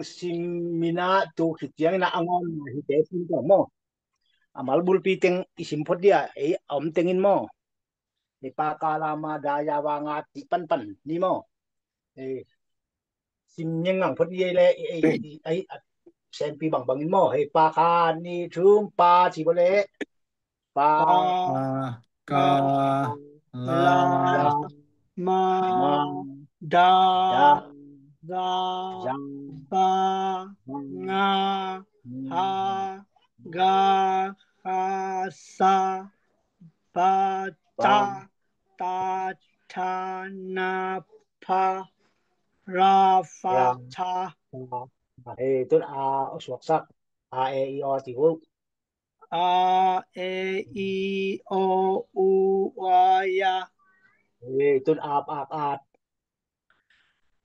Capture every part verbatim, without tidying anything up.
sim in ah, tu khit ciangin ah a ngawm hi te sim tawh maw. A mal bulpi teng i sim phot dia, ei, a om tengin maw. Ei, pa ka la ma da ya wa nga ti panpan ni maw. Ei, sim ngang ngang phot ni ei le, ei, ei, ei, a, sempi bangbangin maw. Hei, pa kha ni thum pa ci bo le. Pa, pa, ka, ka, la, la, ma, ma, da, da, za, za, ba, ba, nga, nga, ha, ga, ha, sa, ba, ba, ta, ta, tha, na, pha, ra, fa, ra, tha. Fa. Hei, tun a, a suaksak. A, e, i, o, ti hu. A, e, i, o, u, a, ya. Hei, tun ap, ak, at.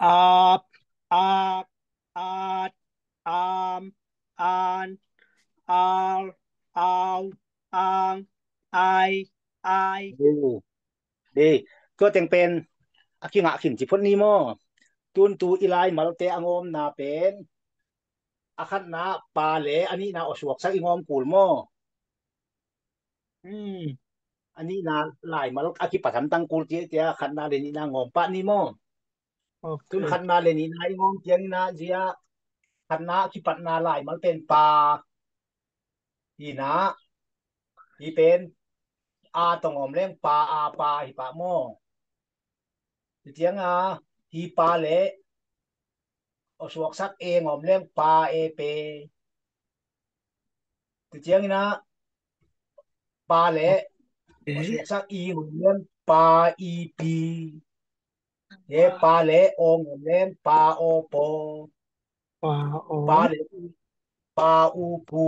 Ap, ak, at, am, an, al, au, ang, ai, ai. Hei. Hei, tua teng pen a kingah khin ci phot ni maw. Tun tu i laimalte a ngawmna pen a khatna pa le a nihna aw suaksak i ngawm kul maw. Hmm. A nihna laimal a kipat hamtang kul ci, tia khatna le nihna ngawm pah ni maw. Ok. Tun khatna le nihna i ngawm ciangin ah zia khatna kipatna laimal pen pa hi na, hi pen a tawh ngawm leng pa, a, pa hi pah maw. Hi ciang a, hi pa le aw suaksak e ngawm leng pa, e, pe. Hi ciangin ah pa le aw suaksak i ngawm leng pa, i, pi. He, pa le aw ngawm leng pa, aw, paw. Pa, aw. Pa le u, pa, u, pu.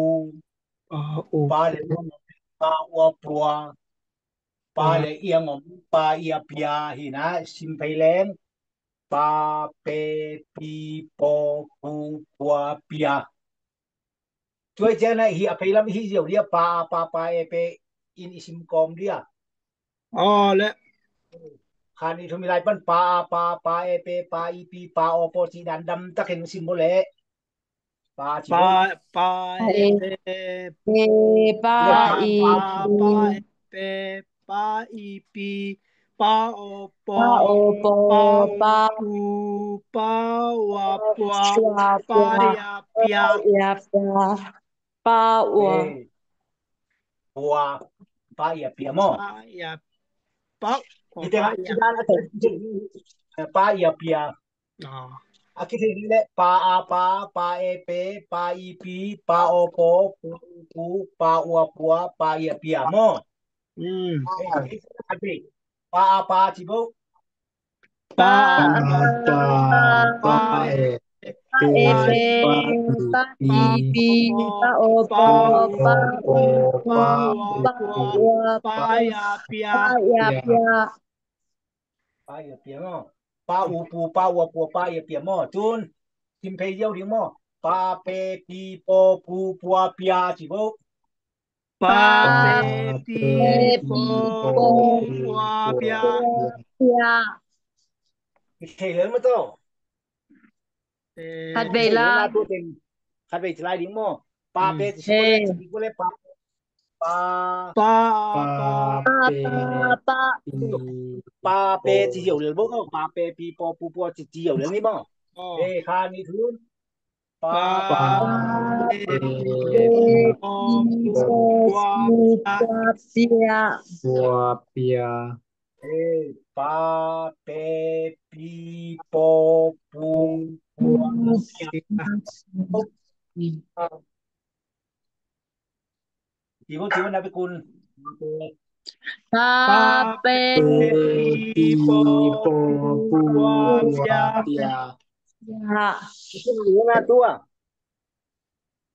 Pa, u, pa le pu. U ngawm leng pa, ua, pua. Pa, pa le i a ngawm leng pa, ia, pia. Hi na, sim phei leng. Pa, pe, pi, paw, pu, pua, pia. Tua ciang a hi a pheilam hi ziau dia, pa, a, pa, pa, e, pe in i sim kawm dia. Aw le. Khan i thum i lai pan pa, a, pa, pa, e, pe, pa, i, pi, pa, aw, paw ci dan dam takin sim bo le. Pa ci bo. Pa, pa, e, pe, e, pa, pa, i, pa, pi, pa, e, pe, pa, i, pi, pa, aw, paw, pa, aw, paw, pa, pa, u, pa, ua, pua, pa, pua, ia, pia. Pa, ia, pia. Pa, ua. Eh. Pua. Pa, ia, pia maw. Pa, ia, pa, ua, pa, ia. Kita pa, ia, pia. Ah. A kithei ni le pa, a, pa, pa, e, pe, pa, i, pi, pa, aw, paw, pu, pu, pa, ua, pua, pa, ia, pia maw. Hmm. Eh, pa, a, pa, ci bo. Pa, pa, pa, pa, e, pa, e, pe, pa, i, pi, pa, aw, paw, pa, pu, pa, ua, pa, ia, pia. Pa, ia, pia. Pa, ia, pia maw. Pa, u, pu, pa, ua, pua, pa, ia, pia maw. Tun sim phei ziau ding maw. Pa, pe, pi, paw, pu, pua, pia ci bo. Pa, pe, pi, paw, pu, pua, pia. Pia. Kithei lel maw tawh. Eh, khatvei la. Khatvei ci lai ding maw. Pa, pe, ci, ci ko le, pa. Pa. Pa, pa, pa, pe, pa, pa. Pi. Pa, pe, ci ziau lel bo maw. Pa, pe, pi, paw, pu, pua, ci, ci ziau lel ni maw. Oh. Eh, kha ni thun. Pa, pa, pe, pi, paw, pu, pua, pia. Pua, pia. Eh, pa, pe, pi, paw, pu, pua, pia. Tibo, tibo na pe kun. Pa, pe, pi, paw, pu, pua, pia. Pia.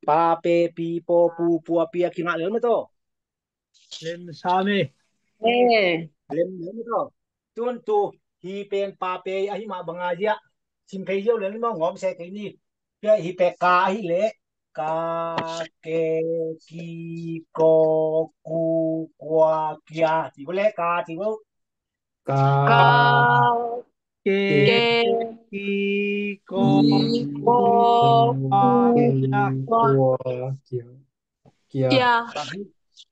Pa, pe, pi, paw, pu, pua, pia, kingah lel maw tawh. Lem sa me. Eh. Lem lel maw tawh. Tun tu hi pen pa, pe ahi mah bang a ziah. Sim phei ziau lel ni maw, ngawm se kei ni. Pia hi pe ka ahi leh. Ka, ke, ki, ko, ku, kua, kia. Ci bo le ka, ci bo. Ka. Ka. Ke. Ke. Ki. Ko. Ki. Ko. Kua. Kua. Kia. Kia. Kia. Ka hi.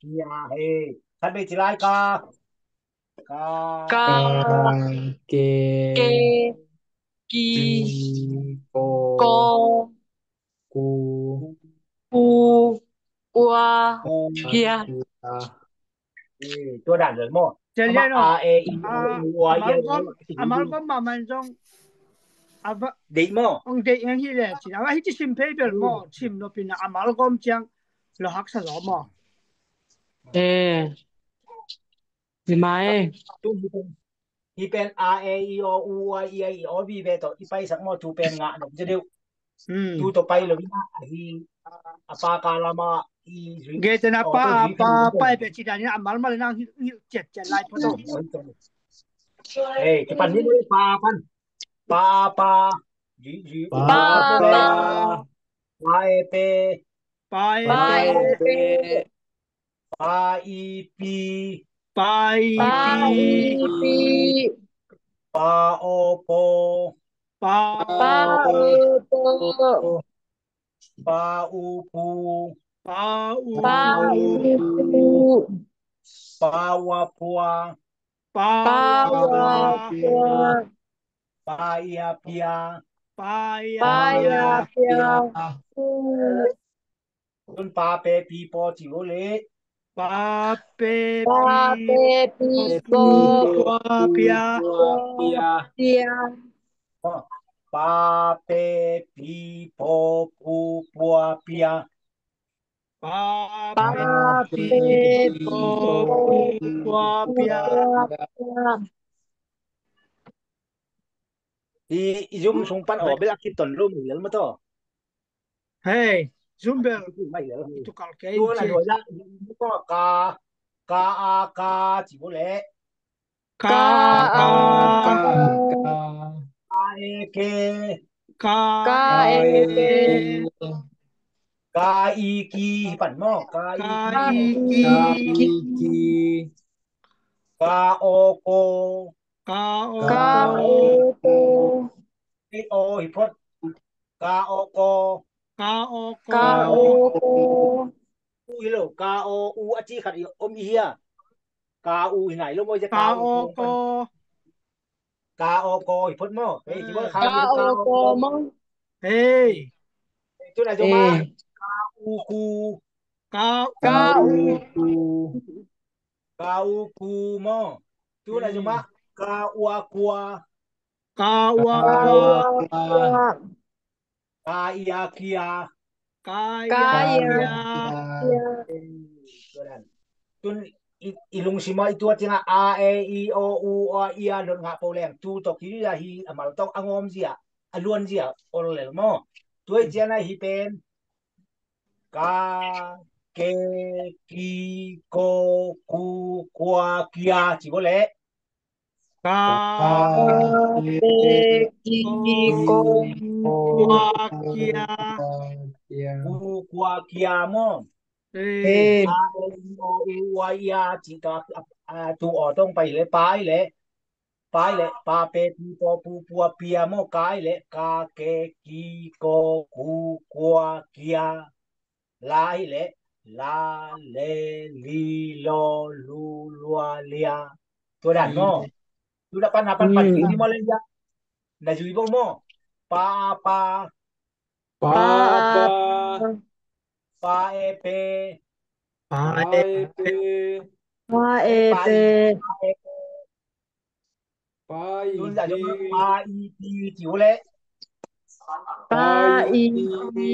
Kia. He. Khat vei ci lai ka. Ka. Ka. Ka. Ke. Ke. Ki. Ki. Ko. Ko. Ku. Ku. Kua. Kua. Kia. Kia. Eh, tua dan lel maw. Tua dan lel maw. A, e, i, o, u, a, i, a, a, Malcolm ma man zong a va deih maw. Ong deih ngang hi le cin a va hi ci sim phei bel maw. Sim lo pina a Malcolm ciang lo haksa lo maw. Eh. Hi mai. Tu hi pen, hi pen a, e, i, o, u, a, i, a, i, o, bi be to i paisak maw, tu pen ngah nop ci deuh. Hmm. Tu to pai lo ina, ahi a pa ka lama i zui. Ge tena pa, pa, pa, pe ci dan ina, amal mal ina, hi, hi, ciat, ciat lai pa to. Hey, kipan ni pa, pan. Pa, pa. Ji, ji. Pa, pa. Pa, e, pe. Pa, e, pe. Pa, i, pi. Pa, i, pi. Pa, o, po. Pa, o, po. Pa, u, pu. Pa, u, pu. Pa, wa, pua. Pa, wa, pua. Pa, ia, pia. Pa, ia, pia. Tun pa pe pi po ci vo le. Pa pe pi po pua pia. Pa pe pi po pu pua pia. Pa pe pi po pu pua pia. I, i zum sung pan o bel a kiton lum lel ma to. Hey, zum bel. Mai lel. Tu kal ke. Tu na ci. Dua la, ka, ka a ka ci bo le. Ka a ka. Ka e ke. Ka e ke. Ka i ki pan mo. Ka i ki. Ka o ko. Ka o ko. Ka o ko. Ei, o hi phot. Ka o ko. Ka o ko. Ka o ko. U hi lo, ka o u a ci khat i om i hia. Ka u hi nai lo mo i ka o ko. Ka o ko hi phot mo. Ei, ci bo ka o ko mo. Ei. Tu na jo ma. Ka u ku. Ka u ku. Ka u ku mo. Tu na jo ma. Ka ua kua. Ka ua kua. Ka ia kia. Ka ia kia. Tun i, i lungsim a i tua tinga a e i o u a ia dot ngah po leng tu tok hi a hi a mal tok a ngom zia a luan zia ol lel mo. Tua i ciana hi pen ka ke ki ko ku kua kia ci bo le. Ka ke ki ko kua kia. Ku kua kia mo. Ka e i o u a ia ci ka tu o tong pai le pai le. Pai le pa pe pi po pu pua pia mo kai le ka ke ki ko ku kua kia. La hi le la le li lo lu lua lia. Tua dan mo. Tu da pan na pan pan ki mo le ya. Na zui bo mo. Pa pa. Pa pa. Pa e pe. Pa e pe. Pa e pe. Pa i pi. Pa i pi ci u le. Pa i pi.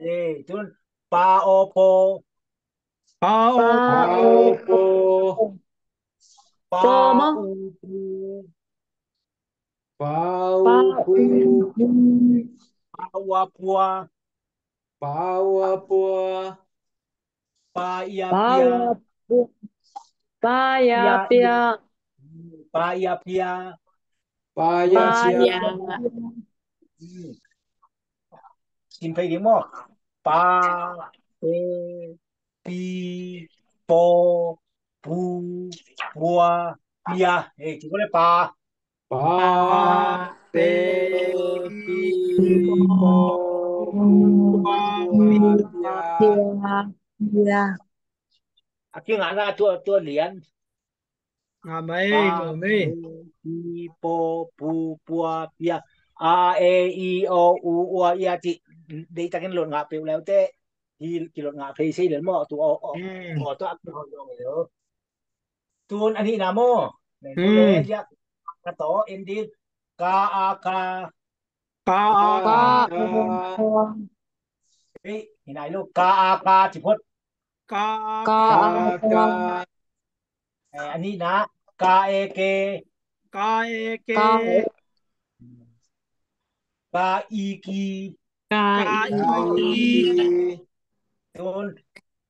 Eh, tun pa o po. Pa o po. Pa u pu. Pa u pu. Pa ua pua. Pa ua pua. Pa ia pia. Pa ia pia. Pa ia pia. Pa ia pia. Sim phei ding mo. Pa pe pi po pu pua pia. Eh, ci ko le pa. Pa, pe, ki, ko, ku, kua, pia. A kingahna tua, tua lian. Ngah mai, pa, ngah mai. Pe, pi, po, pu, pua, pia. A, e, i, o, u, ua, ia, cih. Deihtakin lot ngah peuh leute. Hi kilot ngah phei sei lel maw. Tu o, o, hmm, o, tu a kihawm zong lel. Tun a nihna maw. Nen tu le, hmm, ziak. Ka to, en dih. Ka, a, ka. Ka, a, ka. Ka, a, ka. Hei, hi nai lo. Ka, a, ka, ci phot. Ka, a, ka, a, ka. Eh, a nihna. Ka, e, ke. Ka, e, ke. Ka, e. Ka, i, ki. Ka, i, ki. Tun.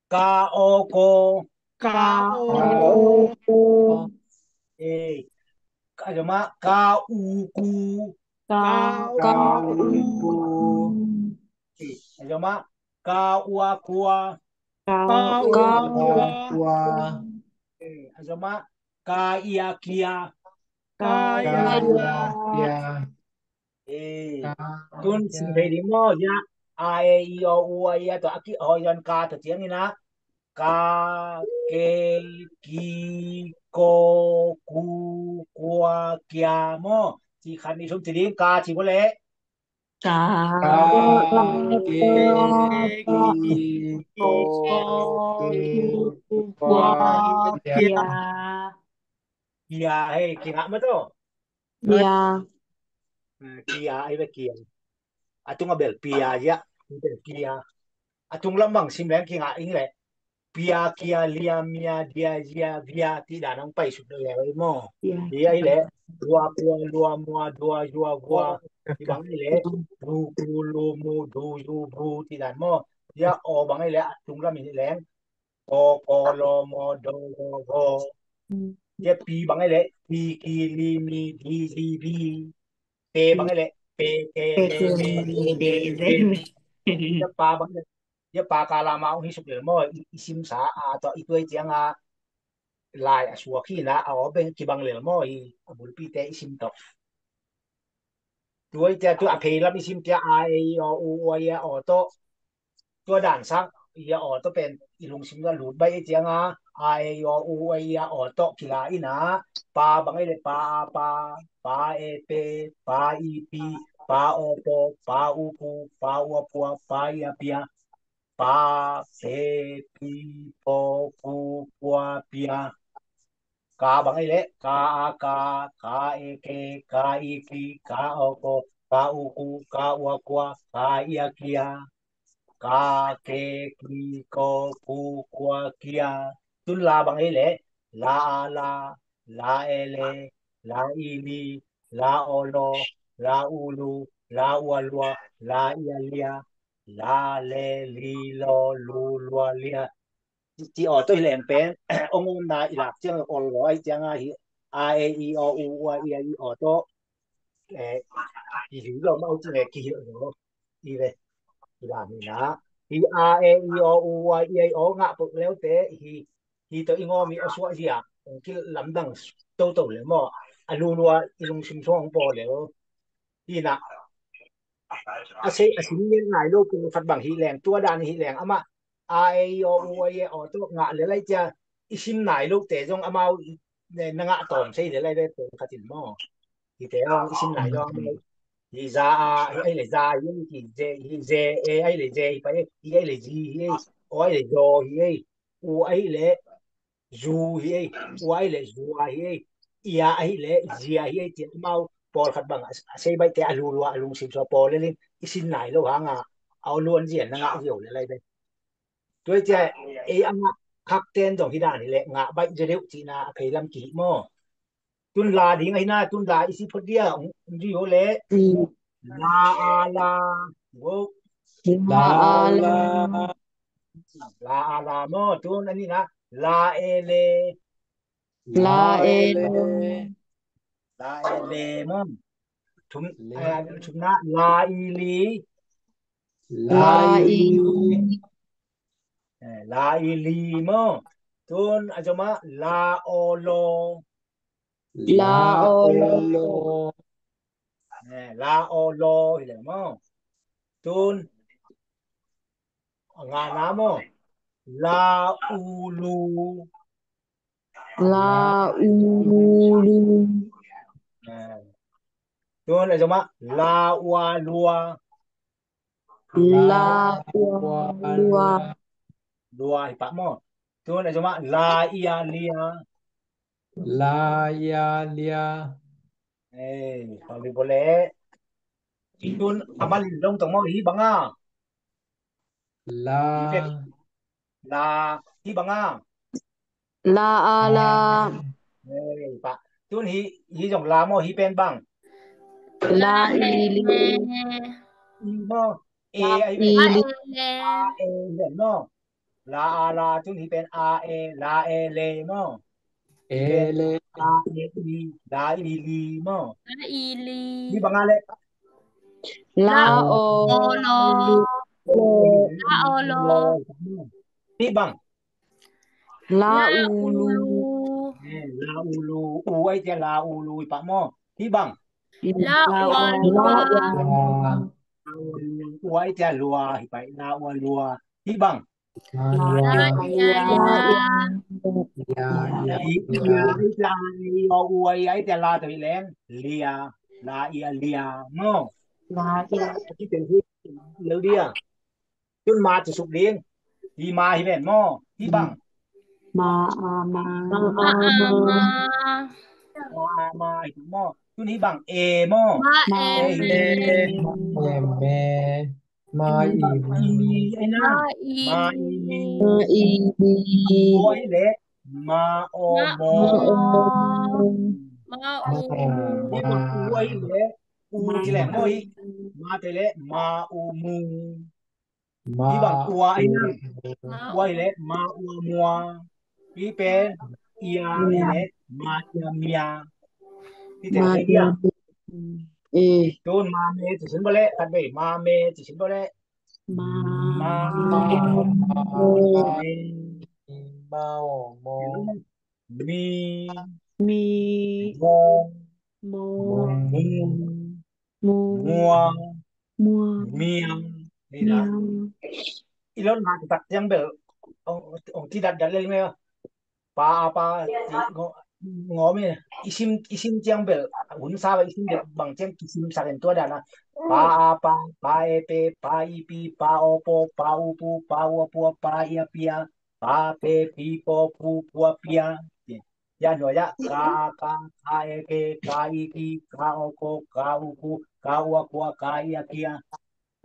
Ka, o, ko. Ka, o, ko. Eh, ka, joma. Ka, u, ku. Ka, ka, u, ku. Eh, a joma. Ka, ua, kua. Ka, ka, ua, kua. Eh, a joma. Ka, ia, kia. Ka, ia, kia. Eh, ka, tun ia, sim thei ding maw, ia. A, e, i, o, u, a, ia, to a kihawm zong ka to ciangin a. Ka, ke, ki, ko, ku, kua, kia maw. Ci khat ni sum ci ding, ka ci bo le. Ka, ke, ki, ko, ku, kua, kia. Kia, hei, kingah mah to. Kia. Eh, kia, ai ve kia. A tung a bel pia, ia. Bel kia. A tung lam bang sim leng kingah ing le. Pia, kia, lia, mia, dia, zia, via, ti dan hong pai suk le maw. Ia. Hi ai le, lua, kua, lua, mua, dua, zua, vua. Ti bang ai le, lu, ku, lu, mu, du, zu, bu, ti dan maw. Ia, o bang ai le, a tung lam in leng. Ko, ko, lo, mo, do, lo, go. Ia, pi bang ai le, pi, ki, li, mi, di, zi, vi. Pe bang ai le, pe, ke, pe, le, ke, me, le, me, le, le, me. Ia pa bang ai le, ia pa ka la ma ong hi suk lel maw, i, i sim sa a to, i tuai ciang a, lai a suak hi na, a aw beng kibang lel maw, i a bulpi te i sim to. Tuai cia tu a phei lam i sim cia a, e, i, o, u, ua, ia, o to. Tua dan sang, ia, o to pen, i lungsim a lut bai i ciang a, a, e, i, o, u, ua, ia, o to, kila i na, pa bang ai le, pa, a, pa, pa, e, pe, pa, i, pi, pa, o, po, pa, u, ku, pa, ua, pua, pa, ia, pia, pa, pe, pi, po, ku, kua, pia. Ka bang ai le, ka, a, ka, ka, e, ke, ka, i, ki, ka, o, ko, ka, u, ku, ka, ua, kua, ka, ia, kia. Ka, ke, ki, ko, ku, kua, kia. Tun la bang ai le, la, a, la, la, e, le, la, i, li, la, o, lo, la, u, lu, la, ua, lua, la, ia, lia, la, le, li, lo, lu, lua, lia. Ci, ci o to hi leng pen, ong omna i lak ciang ol lo ai ciang a hi, a, e, i, o, u, ua, ia, i o to. Eh, kihilh lo, mau ci le kihilh lo. I ve. I la ni na. Hi a, e, i, o, u, ua, ia, i o ngah puk leu te, hi, hi to i ngawm i a suah zia. Ong kil lamdang toto le maw. A lulua i lungsim suang ong paw le. Hi na. A sei, a sim ngen nai lo, kum khat bang hi leng, tua dan hi leng, amah, a, e, i, o, u, a, e, o, to ngah le lai cia, i sim nai lo te zong amau, i, ne, na ngah tawm sei le lai ve, kum khat in maw. Hi te zong, i sim nai lo, amau. Hi za, a, hi ai le za, hi ai ki ze, hi ze, e, ai le ze, hi pa, e, i ai le zi, hi ai, o, ai le zo, hi ai, u, ai le, zu hi ei, ua hi le zua hi ei, ia ahi le zia hi ei, tia amau pawlkhat bang a, a sei baihte a lulua a lungsim sua pawl lelin i sin nai lo hanga a luan zia na ngah zia uh le lai ve. Tua hi cia ei a ngah khakten zong hi dan hi le ngah baih zia deuh cihna a pheilam kihih maw? Tun la ding ahi na, tun la i si phot dia, um, um, di ho le. Mm. La a la. Wo. La a la. La a la maw, tun a nihna. La e le. La e le. La e le maw. Thum, le. Eh, thumna, la i li. La i li. Eh, la i li maw. Tun a zoma, la o lo. La o lo. Eh, la o lo hi leh maw. Tun a ngana maw. La u lu. La u lu. Eh. Tun a zomah la ua lua. La ua lua. Lua hi pah maw. Tun a zomah la ia lia. La ia lia. Eh, pau hi bole. Tun a malin dong tong maw hi banga. La. La hi banga. La a la. Eh, pah. Tun hi, hi zong la maw hi pen bang. La i li. I maw. E a hi pen. A e. A e hi pen maw. La a la tun hi pen a e, la e le maw. E le. A e i, la i li maw. La i li. Hi banga le. La o lo. La o lo. Hi bang. La u lu. Eh, la u lu. U ai tia la u lu i pah maw. Hi bang. La ua lua. U ai tia lua hi pah. La ua lua. Hi bang. La ia lia. Ia ia. Ia ia. Ua ua ia tia la to hi leng. Lia. La ia lia. Maw. La ia. Lel dia. Tun ma ci suk ding. Hi ma hi ven maw. Hi bang. Ma a ma. Ma a ma. Ma a ma hi maw. Tun hi bang e maw. Ma e me. Ma e me. Ma i mi. Ai na. Ma i mi. Ma i mi. O hi leh ma o mo. Ma o mo. Hi bang u hi leh u ci leh maw hi. Ma te leh ma u mu. Hi bang ua ai na. Ua hi leh ma ua mua. Hi pen ia hi leh ma ia mia. Hi te ma ia. Tun ma me ci sin bang leh kat bei ma me ci sin bang leh. Ma ma me. Ma o mo. Mi mi mo mo mu mua mua mia. Ni na. I lo na tak tiang bel ong ti dat dat le me. Pa a pa ti ngo ngo me. Isim isim tiang bel hun sa ba isim bel bang tiang kisim sa len tua dana. Pa a pa, pa e pe, pa i pi, pa o po, pa u pu, pa ua pua, pa ia pia, pa pe pi po pu pua pia. Ia nuai ah ka a ka, ka e ke, ka i ki, ka o ko, ka u ku, ka ua kua, ka ia kia,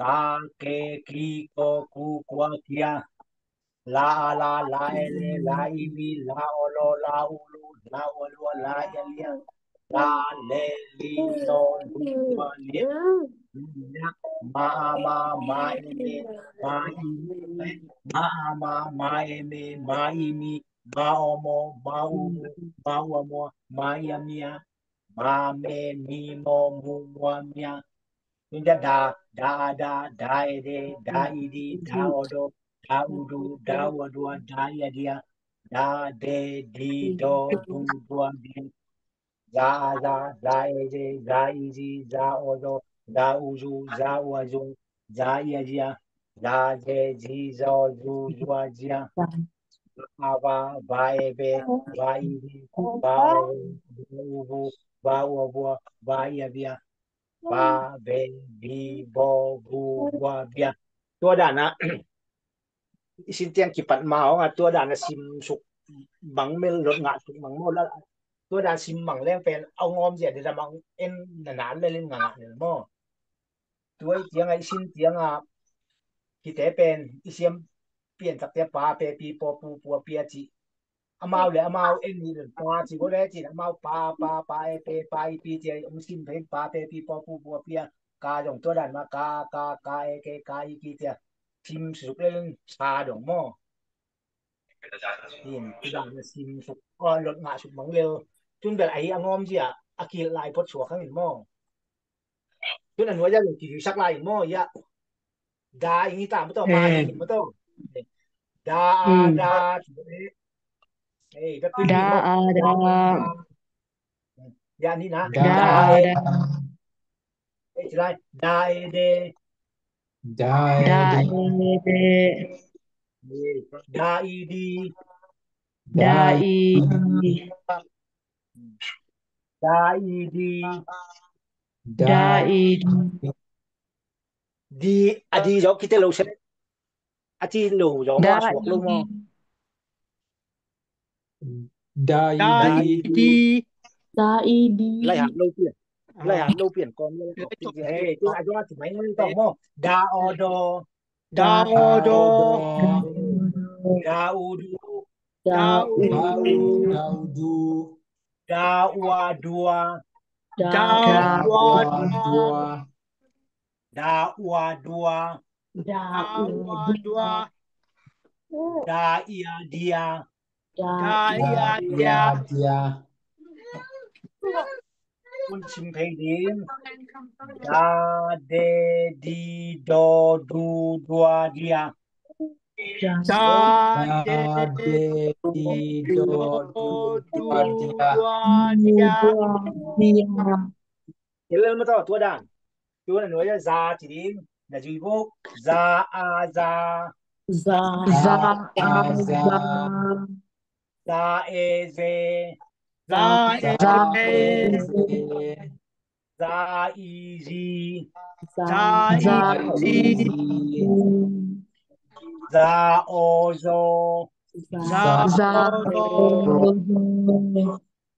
ka ke ki ko ku kua kia. La a la, la e le, la i li, la o lo, la u lu, la ua lua, la ia lia, la le li lo lu ua lia. Ma a ma, ma e me, ma i mi, ma a ma, ma e me, ma i mi, ma o mo, ma u mu, ma ua mua, ma ia mia, ma me mi mo mu mua mia. Tun tia da, da a da, da e de, da i di, da o do, da u du, da ua dua, da ia dia, da de di do du dua di. Za a za, za e ze, za i zi, za o zo, za u zu, za ua zu, za ia zia, za ze zi zo zu zua zia. Va a va, va e ve, va i vi, va o ve, va u vu, va ua vua, va ia via, va ve vi vo vu vua via. Tua dana i sin tiang kipat ma hong a tua dana sim suk bang mel lot ngah suk bang maw la. Tua dana sim bang leng pen a ngawm zia deda mang en na na lelin ngah ngah lel maw. Tua i tiang a i sin tiang a kite pen i siam pian tak tia pa pe pi po pu pua pia ci. Amau le amau en ni len pa ci bo le ci amau pa pa pa e pe pa i pi tia ong sin pen pa pe pi po pu pua pia. Ka dong tua dan ma ka ka ka e ke ka i ki tia. Sim suk le sa dong maw. Sim suk a lot ngah suk mang lel. Tun bel ahi a ngawm zia a kil lai pot suak hangin maw. Tun a nuai a lo kihisak lai maw ia. Da ing i ta maw taw ma ing maw taw. Da a da. Da a da. Ya ni na. Da. Da e. Da. Eh, ci lai. Da e de. Da e de. Da e de. Da e di. Da e di. Da e di. Da e di. Di, a di zong kite lo se. A ci lo zong a suak lo maw. Da e di. Da e di. Lai hat lo pian. Lai hat lo pian kon. Hey, tu a zong a ci mai ngai tawh maw. Da o do. Da o do. Da u du. Da u du. Da u du. Da u a dua. Da u a dua. Da u a dua. Da u a dua. Da i a dia. Da i a dia. Hun sim phei ding. Da de di do du dua dia. Da de di do du dua dia. Kilel ma tawh tua dan. Tua na nuai a za ci ding. Na zui buk. Za a za. Za a za. Za e ze. Za e ze. Za i zi. Za i zi. Za o zo. Za o zo.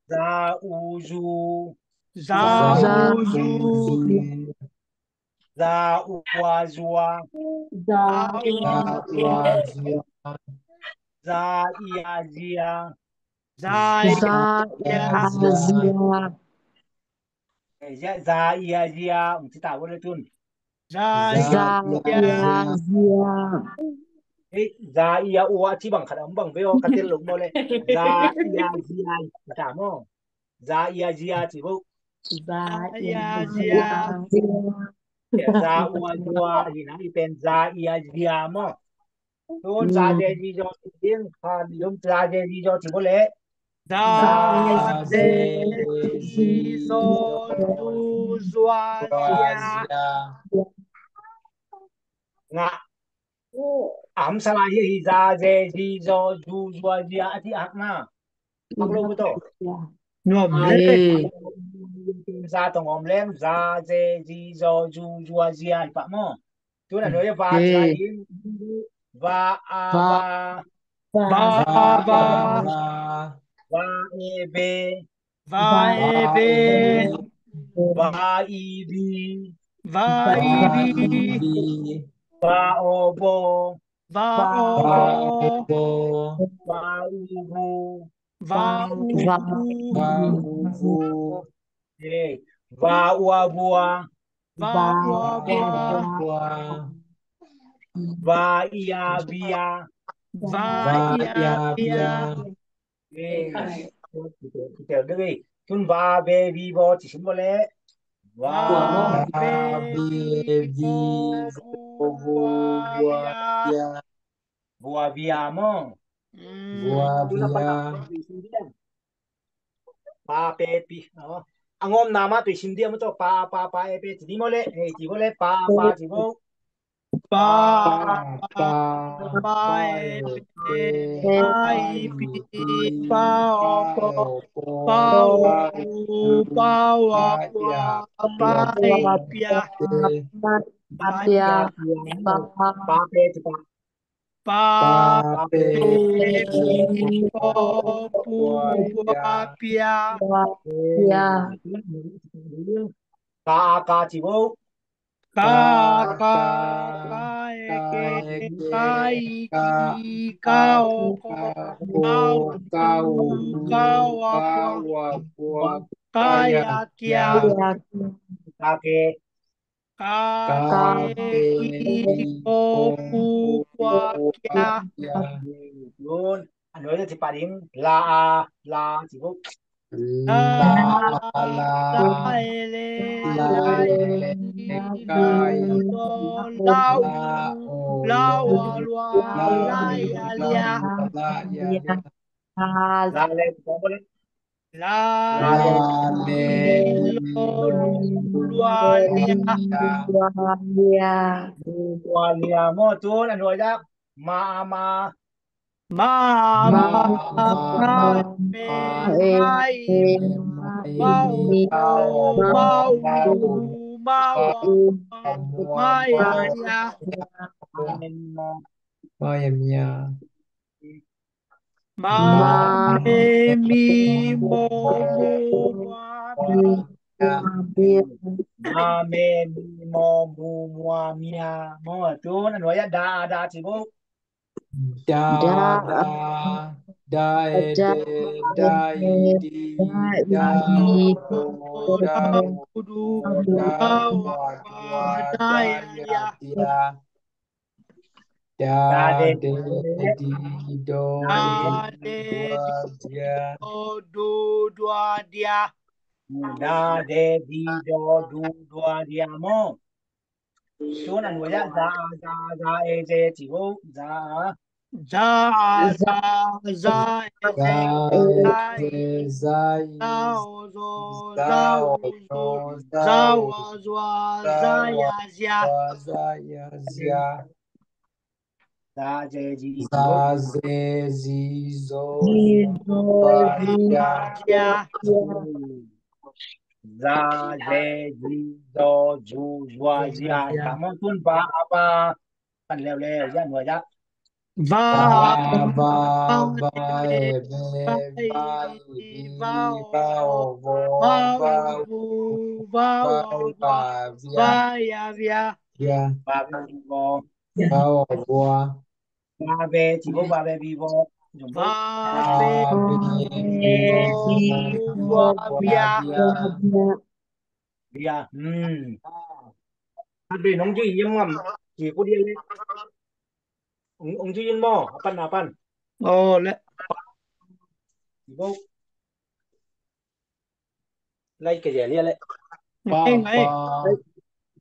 Za u zu. Za u zu. Za u a zua. Za u a zua. Za i a zia. Za i a zia. Eh, za, za i a zia. Ung ci ta bo le tun. Za i a zia. Eh, za i a ua ci bang khat a um bang be o ka tel lo mo le. Za i a zia. Ci ta mo. Za i a zia ci bo. Za i a zia. Za u a zua hi na i pen za i a zia mo. Tun za ze zi zo ci ding, khan dum za ze zi zo ci bo le. Za ze zi zo zu zua zia. Nga. Am sa lai hi za ze zi zo zu zua zia a ti ak na. Ak lo bu to. Nuam le. Za tong om leng za ze zi zo zu zua zia i pa mo. Tun a nuai a va ci lai ding. Va a va. Va a va. Va e be. Va e be. Va i bi. Va i bi. Va o bo. Va o bo. Va u bu. Va u bu. Va u bu. Va u a vua. Va u a vua. Va i a via. Va i a via. Tun va be vi vo ci sim vo le. Va be vi vo vua via. Vua via mo. Vua via. Pa pe pi. A ngom nama pe sim dia mo to pa pa pa e pe ci ni mo le. Hei ci mo le pa pa ci mo. Pa pa pa e pe pa i pi pa o po pa o pu pa o a pa i pia. Pa pia. Pa pe ci pa. Pa pe pu po pu pa pia. Pa a ka ci bo. Ka ka ka e ke ka i ki ka o ko ka u ka wa kwa ka ya kia. Ka ke. Ka ke ki ko ku kwa kia. Yun. A nuai a ci pa ding. La a la ci buk. La la la e le la e le ka i ko la u la o lua la ya lia. La le ci pa ding. La le lo lu lua lia. Lu lua lia maw. Tun a nuai ah ma ma. Ma ma ma e mai. Ma u ma u ma u ma u ma ya ya. Ma ya mia. Ma me mi mo mu mwa mia. Ma me mi mo mu mwa mia. Maw, tun a nuai ah da da ci bo. Da da da e de da i di da o da u da wa da ya ya. Da de di do da de di do du dua dia. Da de di do du dua dia maw. Tun a nuai ah za a za a za e ze ci bo. Za a. Za a za a za e ze za e za o zo za o zo za wa zwa za ya zia. Za ya zia. Za ze zi zo. Za ze zi zo. Za ze zi zo. Zu zwa zia. Za maw. Tun ba a ba. Kan leu leu ya nuai ah. Ba ba ba e be ba i bi ba o bo ba u bu ba wa ba ya bia. Ba bi bo. Ba o bua. Ba be ci bo ba be bi bo. Ba be bi bo bua bia. Bia. Hmm. Ba be nong ci yem ngam ci ku dia le. Ong ong ci yin maw. Apan apan. Oh le. Ci bo. Lai ke dia lia le. Pa pa.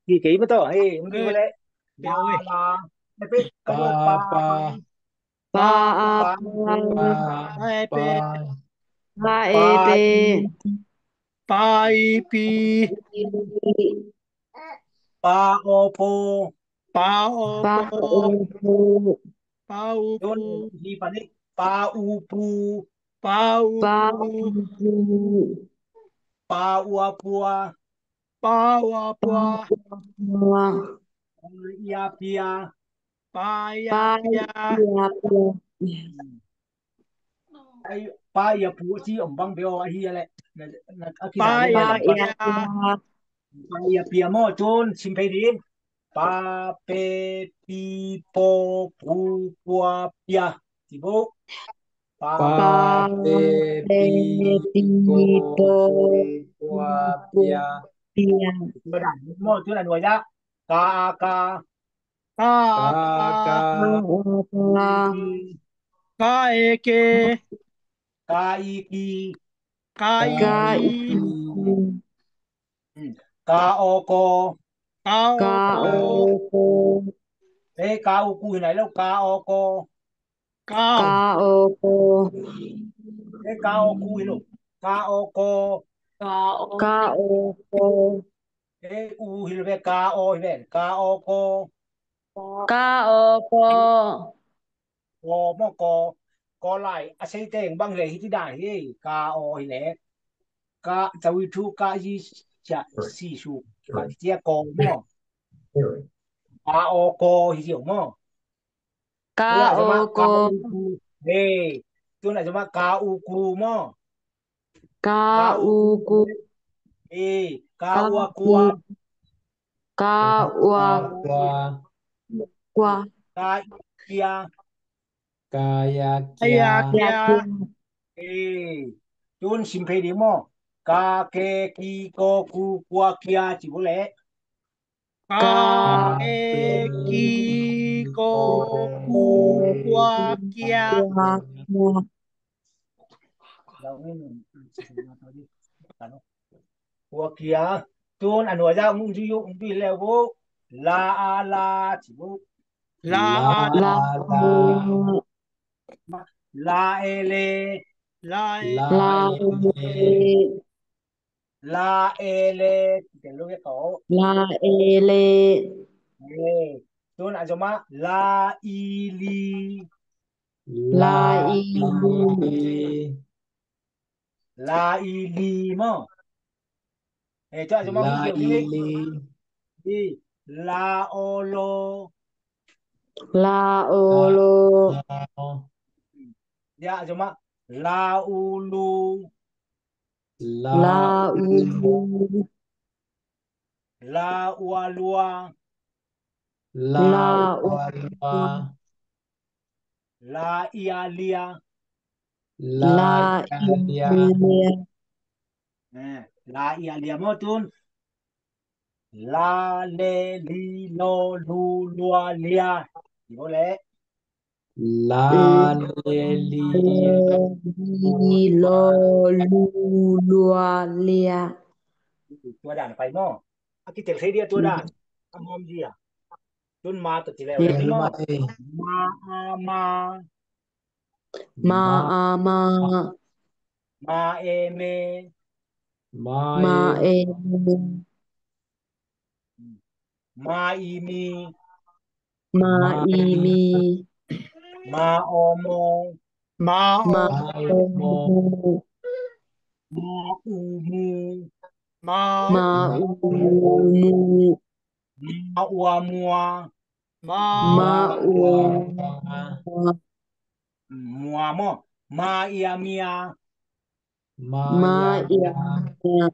Ki ke ma to. Hey, ong ki ma le. Da la. Pe pa pa. Pa a pa. Pa e pe. Pa e pe. Pa i pi. Pa o po. Pa o po. Pa u pu. Pa u pu. Pa u pu. Pa u a pua. Pa u a pua. Pa i a pia. Pa i a pia. Ai, pa i a pu ci om bang beo ahi a le. Pa i a pia. Pa i a pia maw. Tun sim phei ding. Pa pe pi po pu pua pia. Ci bo. Pa pe pi po pu pua pia. Pia. Maw, tun a nuai ah. Ka a ka. Ka a ka. Ka e ke. Ka i ki. Ka i ki. Ka o ko. Ka o ko. Ei, ka u ku hi nai lo. Ka o ko. Ka o ko. Ei, ka o ku hi lo. Ka o ko. Ka o ko. Ei, u hi lo ve. Ka o hi ve. Ka o ko. Ka o ko. Ko maw ko. Ko lai a sei teng bang le hi ti dan hi. Ka o hi le. Ka cawi thu ka yi cia si su. Ka cia ko maw. Ka o ko hi cia maw. Ka o ko. He. Tun a zama ka u ku maw. Ka u ku. He. Ka u a kua. Ka u a kua. Ka i kia. Ka ya kia. Ka ya kia. He. Tun sim phei ding maw. Ka ke ki ko ku kua kia ci bu le. Ka e ki ko ku kua kia. Kua kia. Tun a nuai ah ung zui uh, ung zui leu uh. La a la ci uh. La a la. La e le. La e. La e le. La e le. Tun a zom a la i li. La i li. La i li maw. Eh, tu a zom a la i li. La o lo. La o lo. Ya a zom a la u lu. La u lu. La ua lua. La ua lua. La ia lia. La ia lia. Eh, la ia lia maw tun. La le li lo lu lua lia. Di bo le. La le li lo lu lua lia. Tua dan pai maw. A kitel thei dia tua dan. A mawm dia. Tun ma tawh ci leu leu maw. Ma a ma. Ma a ma. Ma e me. Ma e me. Ma i mi. Ma i mi. Ma o mo. Ma o mo. Ma u mu. Ma u mu. Ma ua mua. Ma ua mua. Mua maw. Ma ia mia. Ma ia mia.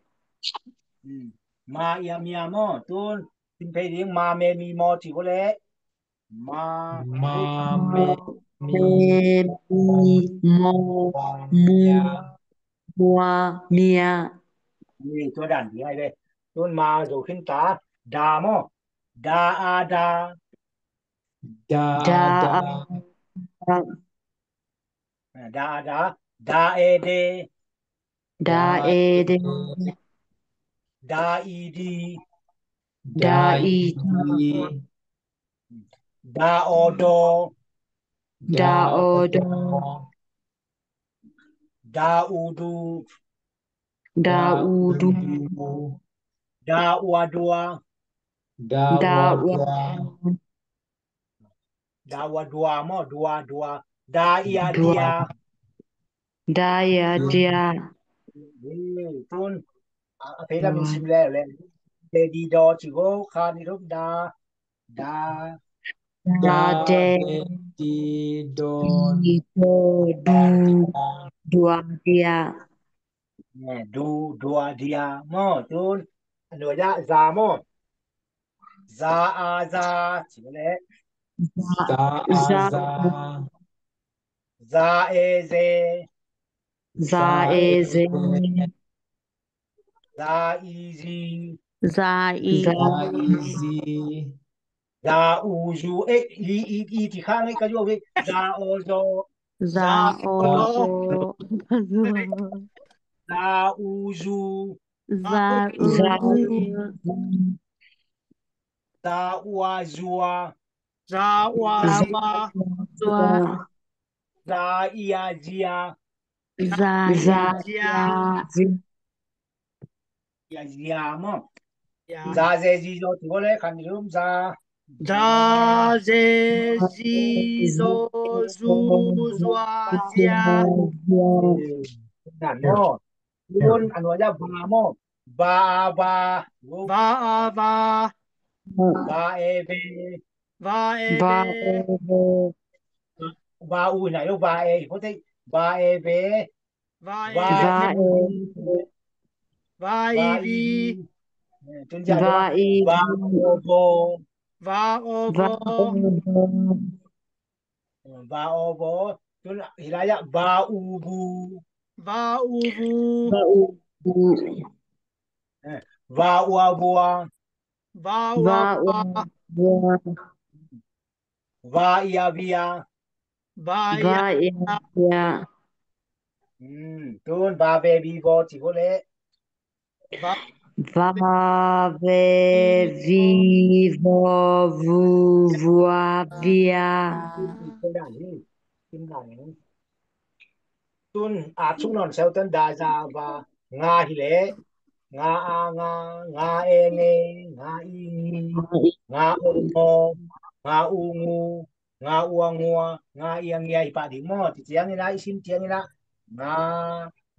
Ma ia mia maw. Tun. Tin phei ding ma me mi maw ci ko le. Ma me mi maw mua mia. Tua dan ding ai ve. Tun ma zo khin ta. Da maw. Da a da. Da a da. Da a da. Da e de. Da e de. Da i di. Da i di. Da o do. Da o do. Da u du. Da u du. Da ua dua. Da ua dua. Da ua dua maw, dua, dua. Da ia dia. Da ia dia. Tun a phei lam in sim leu le. De di do ci go kha ni rum da. Da. Da de di do. Di do du. Dua dia. Du dua dia maw. Tun a nuai ah za maw. Za a za ci le. Za a za. Za e ze. Za e ze. Za i zi. Za i zi. Za u zu. Eh, i, i, i ti khang eh, ka zu eh. Za o zo. Za o zo. Za u zu. Za u zu. Za ua zua. Za ua zua. Za ia zia. Za ia zia. Ia zia maw. Za ze zi zo tu le khan rum za. Za ze zi zo zu zua zia. Tun a nuai ah ba maw. Ba a ba. Ba a ba. Ba e be. Ba e be. Ba u na yo ba e. Ba e be. Ba e be. Ba i bi. Ba i bi. Ba o bo. Ba o bo. Ba o bo. Tun hilai ah ba u bu. Ba u bu. Ba u bu. Ba ua bua. Ba ua bua. Ba ia bia. Ba ia bia. Tun ba be bi bo ci ko le. Ba ve vi vo vu vua via. Tun a suk nawn seu tun da za va nga hi leh, nga a nga, nga e nge, nga i ngi, nga o ngo, nga u ngu, nga u a ngua, nga i a ngia hi pah ding maw. Ti ciangin ah, i sim ciangin ah, nga,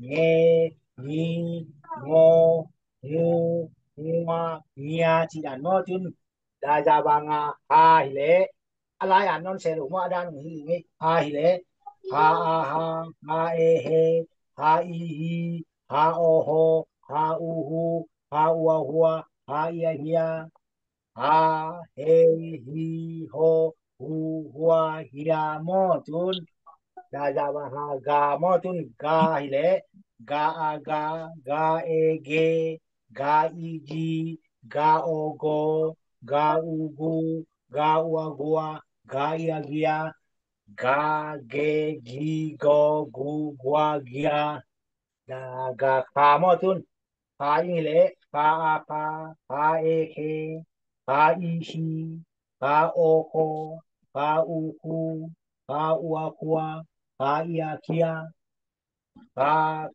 nge, ngi, ngo, ngu, ngua, ngia ci dan maw. Tun da za va nga ha hi leh, a lai an nawn se lo maw, a dan hi nge, ha hi leh, ha a ha, ha e he, ha i hi, ha o ho, ha u hu, ha u a hua, ha i a hia, ha he hi ho hu hua hia maw. Tun da za va ha ga maw. Tun ga hi leh, ga a ga, ga e ge, ga i gi, ga o go, ga u gu, ga u a gua, ga i a gia, ga ge gi go gu gua gia. Da ga kha maw. Tun kha i ngi leh, kha a kha, kha e khe, kha i hi, kha o kho, kha u khu, kha u a khua, kha i a khia, kha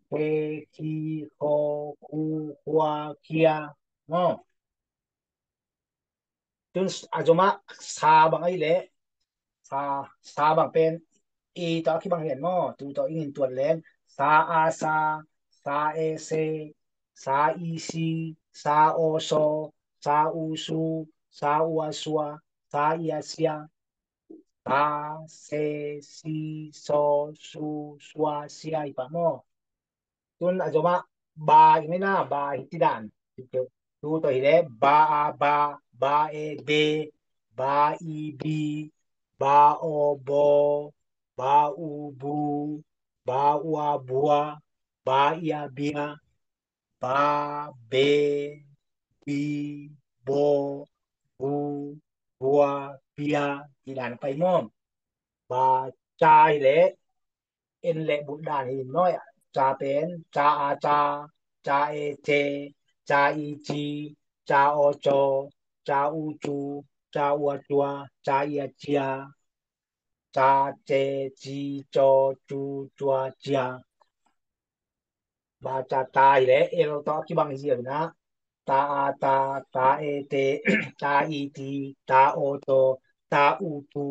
khe khi kho khu khua khia maw. Tun a zomah sa bang ahih leh, sa, sa bang pen i tawh a kibang hi en maw. Tu tawh i ngin tuat leng, sa a sa, sa e se, sa i si, sa o so, sa u su, sa u a sua, sa i a sia, sa se si so su sua sia hi pah maw. Tun a zomah ba i ngai na, ba hi ti dan. Tu tawh hi leh, ba a ba, ba e be, ba i bi, ba o bo, ba u bu, ba u a bua, ba i a bia, ba be bi bo bu bua bia. Ti dan pai maw. Ba ca hi leh, en leh bulh dan hi maw. Ca pen, ca a ca, ca e ce, ca i ci, ca o co, ca u cu, ca u a cua, ca i a cia, ca ce ci co cu cua cia. Ba ca ta hi leh, el tawh a kibang hi ziau hi na. Ta a ta, ta e te, ta i ti, ta o to, ta u tu,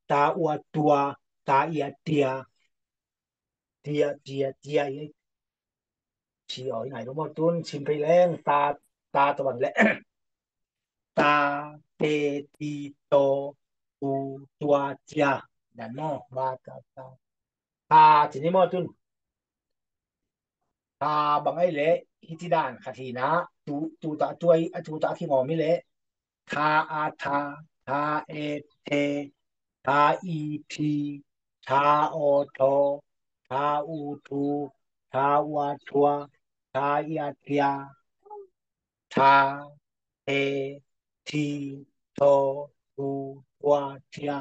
ta u a tua, ta i a tia, tia, tia, tia i. Ci aw i nai lo maw. Tun sim phei leng, ta, ta tawh bang leh, ta te ti to tu tua tia. Dan maw, ba ta ta. Ta ci ni maw. Tun ta bang ahih leh, hih ti dan khat hi na. Tu, tu ta tuai, a tu ta kingawm hi leh, ta a ta, ta e te, ta i ti, ta o to, ta u tu, ta u a tua, ta i a tia, ta e ti to tu tua tia.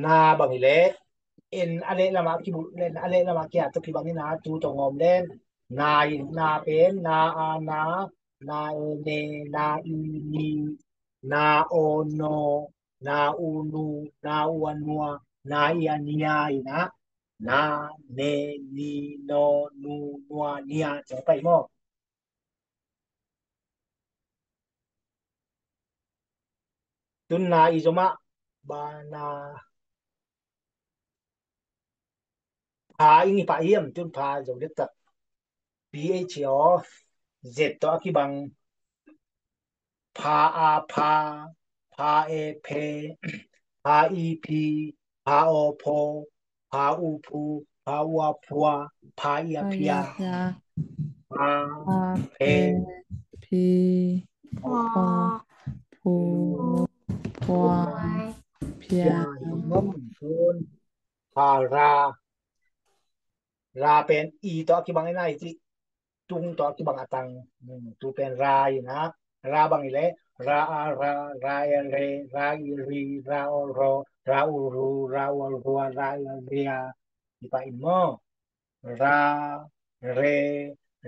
Na bang hi leh, en a leh lamah kibulh leh, a leh lamah kia tawh kibang hi na. Tu tawh ngawm leng, na hi, na pen, na a na, na e ne, na i ni, na o no, na u nu, na u a nua, na i a nia hi na. Na ne ni no nu nua nia. Ciang pai maw. Tun na i zomah, ba na, pha i ngi pah hiam. Tun pha zo dek tak. P H aw, Z tawh a kibang. Pha a pha, pha e phe, pha i phi, pha o pho, pha u phu, pha u a phua, pha i a phia, pha phe, phi, pha, phu, phua, phia. Pha ra. Ra pen i tawh a kibang hi na, i cih tung tawh a kibang a tang. Hmm, tu pen ra hi na. Ra bang hi leh, ra a ra, ra e re, ra i ri, ra o ro, ra u ru, ra u a rua, ra i a ria. Hi pah in maw. Ra, re,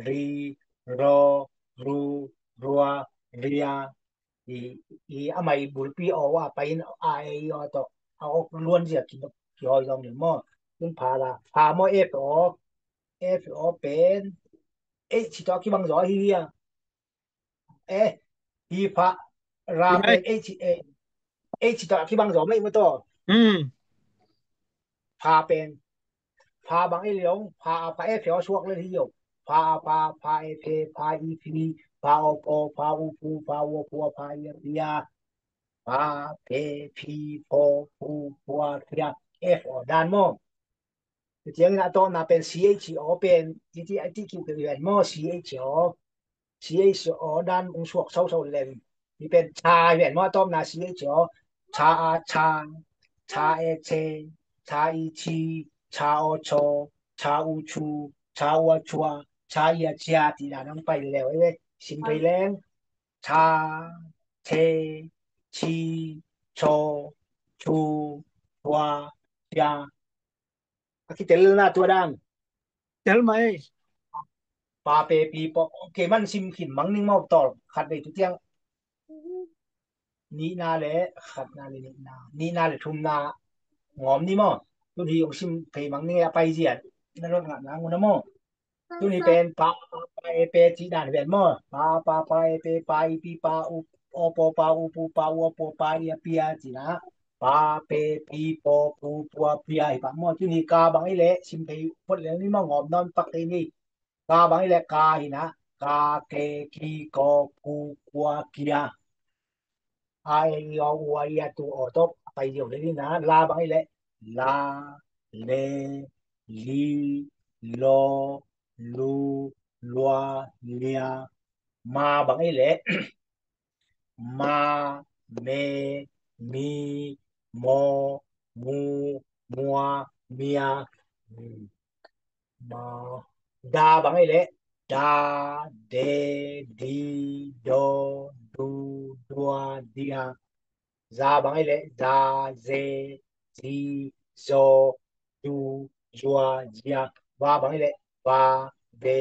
ri, ro, ru, rua, ria. I, i a mai bulpi aw a pai in, a e i o tawh a awk luan zia ki, kihawi zong hi maw. Tun pha la, pha maw, F aw, F aw pen H tawh a kibang zaw ahi hi a. Eh, hi pha, ra pen H, eh, H tawh a kibang zaw mah hi maw taw. Pha pen, pha bang ei le ong, pha a pha e phe aw suak le hi yo. Pha a pha, pha e phe, pha i phi, pha aw paw, pha u pu, pha u aw pua, pha i a pia. Pha, phe, phi, pho, pu, pua, pia. F aw dan maw. Tua ciangin a tawpna pen C H aw pen, titi a ti kiu kiu hi ven maw, C H aw. C H aw dan ung suak sau sau lem. Hi pen cha hi ven maw, a tawpna C H aw. Cha a cha, cha e che, cha i chi, cha aw chaw, cha u chu, cha u a chua, cha i a chia, ti dan ung pai leu ei ve. Sim thei leng. Cha, che, chi, chaw, chu, chua, chia. A kitelna tua dan. Tel mai. Pa pe pi po. Ok, man sim khin mang ning mau tol. Khat vei tu tiang. Nihna le khatna le nihna. Nihna le thumna ngawm ni maw. Tun hi ong sim phei mang ning a pai zian. Na lot ngah na ngun a maw. Tun hi pen pa, pa, pa e pe ci dan hi pen maw. Pa, pa, pa e pe, pa i pi, pa u, aw paw, pa u pu, pa u aw paw, pa i a pia ci na. Pa pe pi paw pu pua pia hi pah maw. Tun hi ka bang i leh sim thei phot leng ni maw, ngawm nawn pak thei ni. Ka bang i leh ka hi na. Ka ke ki kaw ku kua kia. A e i o u a i a tu aw tawp a pai ziau thei ni na. La bang i leh la le li law lu lua lia. Ma bang i leh ma me mi maw mu mua mia. Ma. Da bang i leh da de di daw du dua dia. Za bang i leh za ze zi zaw du zua zia. Va bang i leh va ve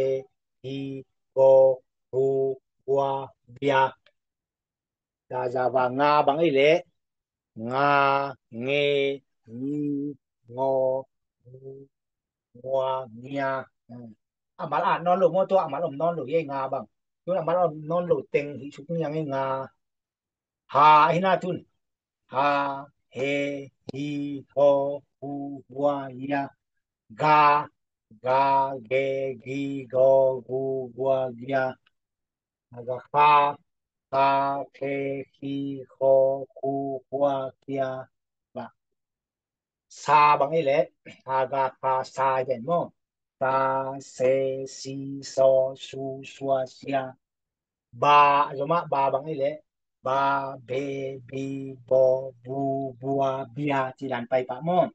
hi vaw hu gua via. Za za va. Nga bang i leh nga nge ngi ngaw ngu ngua ngia. A mal a nawn lo maw, tua a mal om nawn lo hi ei nga bang. Tun a mal om nawn lo teng hi suk niang ei nga. Ha hi na tun. Ha he hi haw hu hua hia. Ga ga ge gi gaw gu gua gia. Ga kha kha khe khi khaw khu khua kia. Ba. Sa bang i leh ha ga kha sa i ven maw. Sa se si saw su sua sia. Ba a zom ah ba bang i leh ba be bi baw bu bua bia ci dan pai pah maw.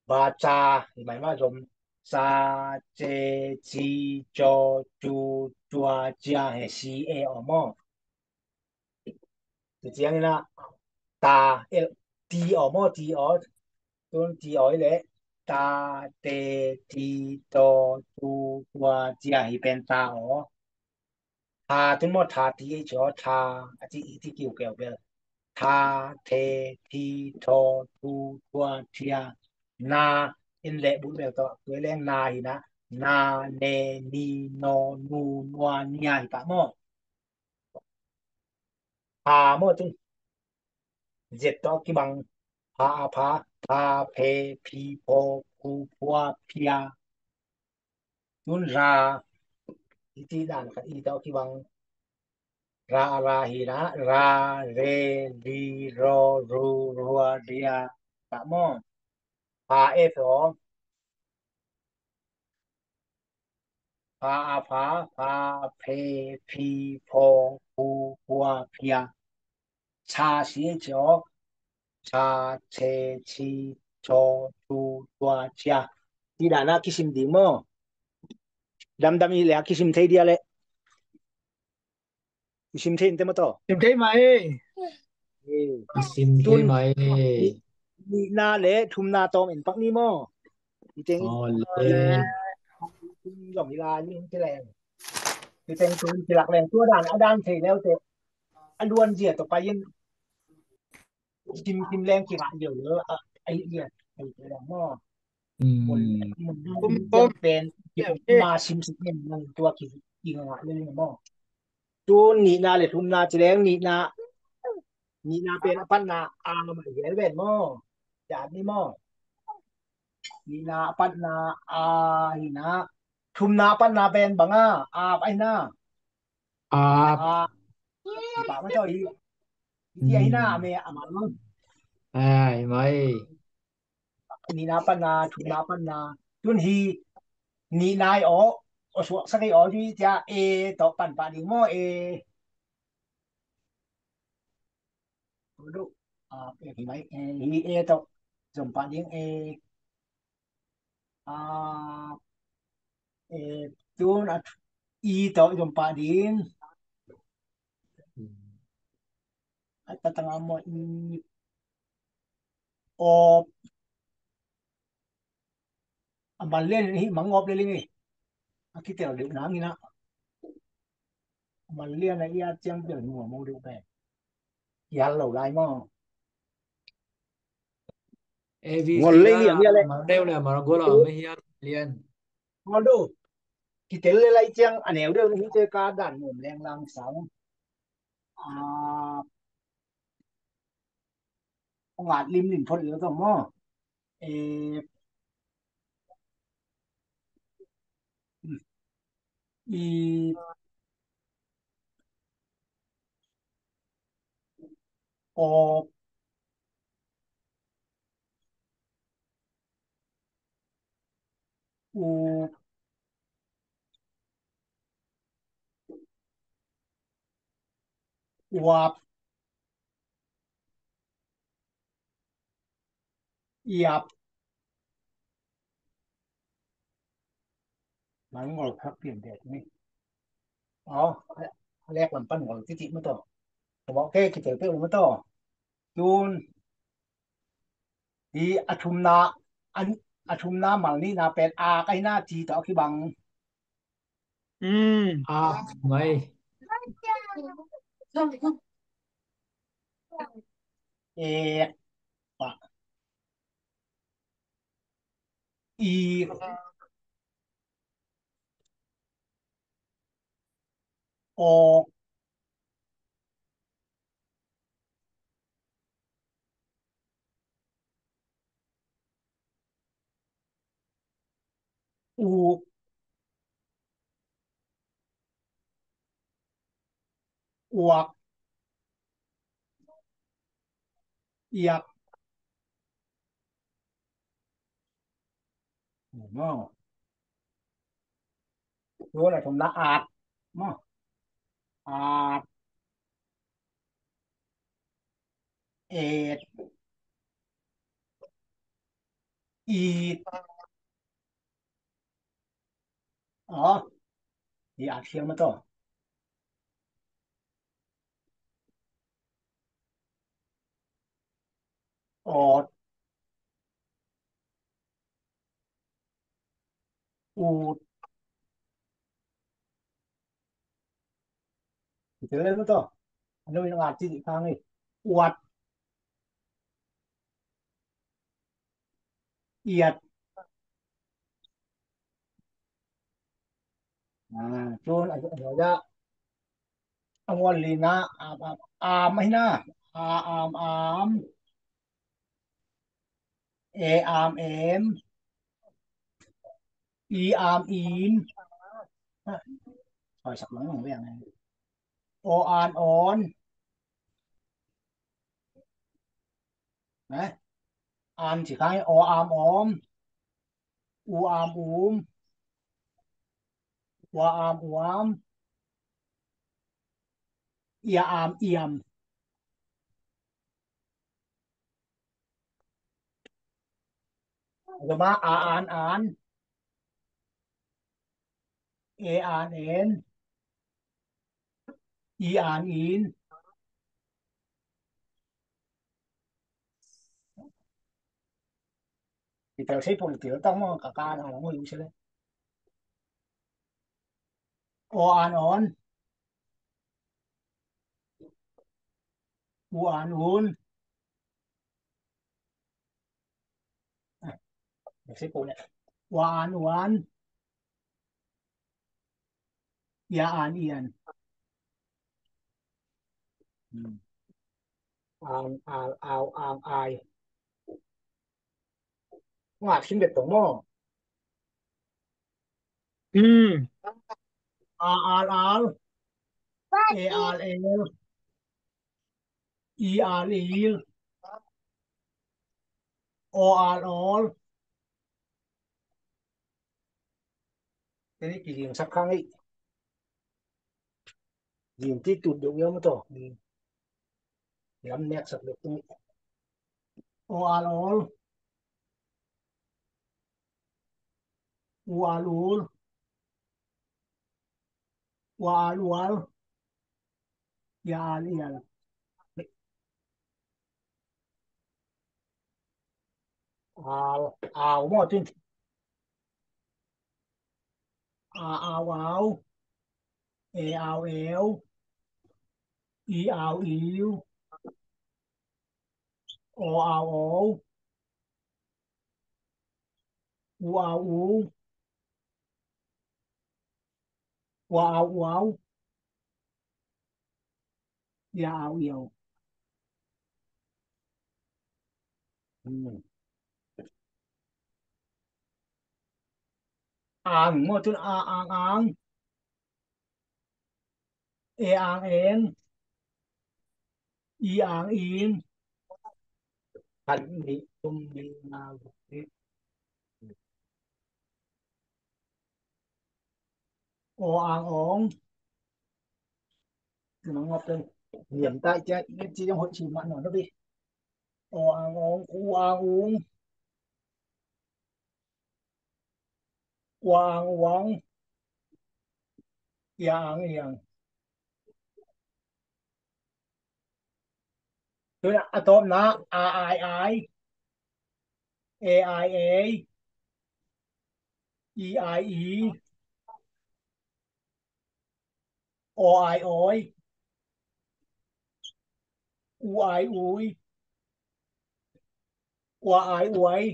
Ba ca hi mai mah zom. Ca ce ci caw cu cua cia he si e aw maw. Tua ciangin ah ta el ti aw maw, ti aw. Tun ti aw i leh ta te ti taw tu tua cia hi pen ta aw. Tha tun maw, tha ti ei ci aw, tha a ci i ti kiu keu bel. Tha the thi thaw tu tua tia. Na in leh bul bel tawh tua i leng na hi na. Na ne ni naw nu nua nia hi pah maw. Pha maw tun. Zet tawh kibang. Pha a pha, pha phe phi phaw phu phua phia. Tun ra. I ti dan khat i tawh kibang. Ra a ra hi na. Ra re ri raw ru rua ria. Pah maw. Pha e phe aw. Pha a pha, pha phe phi phaw phu phua phia. Cha si e ci aw. Cha che chi chaw chu tua cia. Ti dan a kisim ding maw. Damdam i leh a kisim thei dia leh. Kisim thei in te maw taw. Sim thei mai. Sim thei mai. Nihna le thumna tawm in pak ni maw. I teng i zong i la ni hong kileng. I teng tu kilak leng tua dan a dan thei leu te. A luan zia tawh pai in. Sim sim leng kingah lio lio a, a hi lio. Maw. Mun, mun, mun, mun pen, ma sim sim nen, nang tua ki, ki ngah le maw. Tu nihna le thumna ci leng, nihna, nihna pen a patna a mah hi ven maw. Jat ni maw. Nihna a patna a hi na. Thumna a patna pen bang a, a hi na. A. A. Ba ma to i. Ti a hi na, a me a ma. Ai mai. Nihna a patna, thumna a patna. Tun hi nihna i aw, aw suaksak i aw hi cia e tawh pan pah ding maw e. Aw duh. A, e hi mai, e hi e tawh zom pah ding e. A, e, tun a i tawh zom pah ding. A tatang a maw i. Op. A man lian hi mang op le ling i. A kitel deuh nang ina. A man lian a i a ciang bel mua mo deuh pen. Kial lo lai maw. A B C ngol le lian ia le. Mar deuh le mar gol a me hian lian. Ngol do. Kitel le lai ciang a neu deuh hi te ka dan nuam leng lang sang. A, ong at limlim phot lo tawh maw. E, i, o, u, uap. Iap. Mangol khak pian dek ni. Aw, a lek lam pan ngol titi ma to. Ka bawh ke kitel pe u ma to. Tun. Hi a thumna, an, a thumna mal nihna pen a ka hina ci tawh a kibang. A, mai. E, pa. I. O. U. Uak. Iak. Maw. Tua la thumna at. Maw. At. Et. It. Aw. Hi at khial ma to. Awt. Ut. Kitel le ma to. Ano in ngat ci di khang i. Uat. Iat. A, tun a, a, a, a ngual lina, am, am, am, hi na. A, am, am. E, am, em. I, am, im. Hoi sak lang lang veng. O, an, on. An ci khang, o am om, u am um, ua am uam, ia am iam. Zoma a an an, e an en, i an in. Kitel sei pul til tang mo ka ka na mo yu sele. O an on. U an un. Ua an uan. Ia an ian. Ang al au ang ai. Ngat khin bet tong maw. A al al. E al el. I al il. O al ol. Teni kiging sak khang ei. Ging ti tut deuh ia maw taw. Lam nek sak deuh tung. O al ol. U al ul. Ua al ual. Ia al ial. Al au maw tin. A au au. E au eu. I au iu. O au ou. U au u. Ua au uau. Ia au iau. Ang maw tun a ang ang. E ang eng. I ang ing. Khat nih thum nih nga guk nih. O ang ong. Niam tai cia ci jong hot ci ma no no bi. O ang ong, u ang ung. Ua ang uang. Ia ang iang. Tuna a tawpna a ai ai. E ai ei. I ai i. O ai oi. U ai ui. Ua ai uai.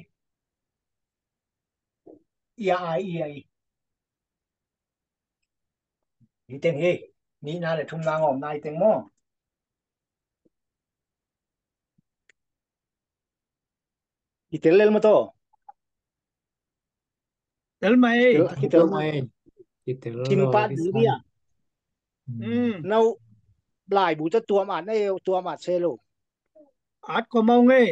Ia ai iai. Hi teng hi. Nihna le thumna ngawmna hi teng maw. I tel lel maw taw. Tel mai. Tel, ki tel mai. Ki tel lo, kin pat di dia. Nau lai bu ta tuam at na eu tuam at se lo. At ko mau nge.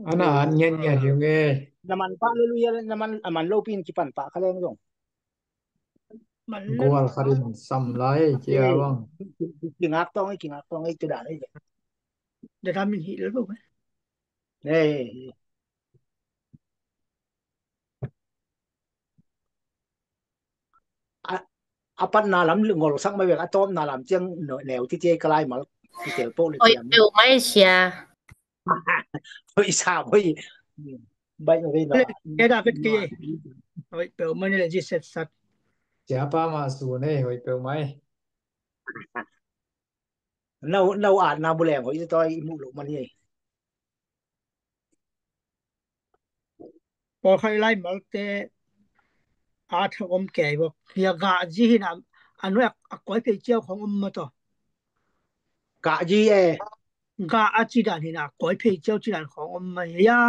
Ana at ngen ngen hiu nge. Naman pa le lu ya naman aman lo pin ki pan pa kha leng zong. Gual kharin sam lai kia bang. Kingak tong kingak tong tu dan. Dah kami hi lo. Nei. A, a patna lam ngol sak mai vek a tawpna lam ciang neu ti ti ka lai mal. Kitel po le. Oi, ciang. Peuh mai sia. Oi sa oi. Bai oi no. Ke da vet ke. Oi peuh mai le ji set sat. Sia pa ma su nei oi peuh mai. Nau nau a na bu leng oi to i mu lo man ye. Pawlkhat i laimalte a thak om kei bawk. Hia gah zi hi na a nuai a koi phei ciau khong om ma tawh. Gah zi e. Gah a cidan hi na koi phei ciau cidan khong om ma hia.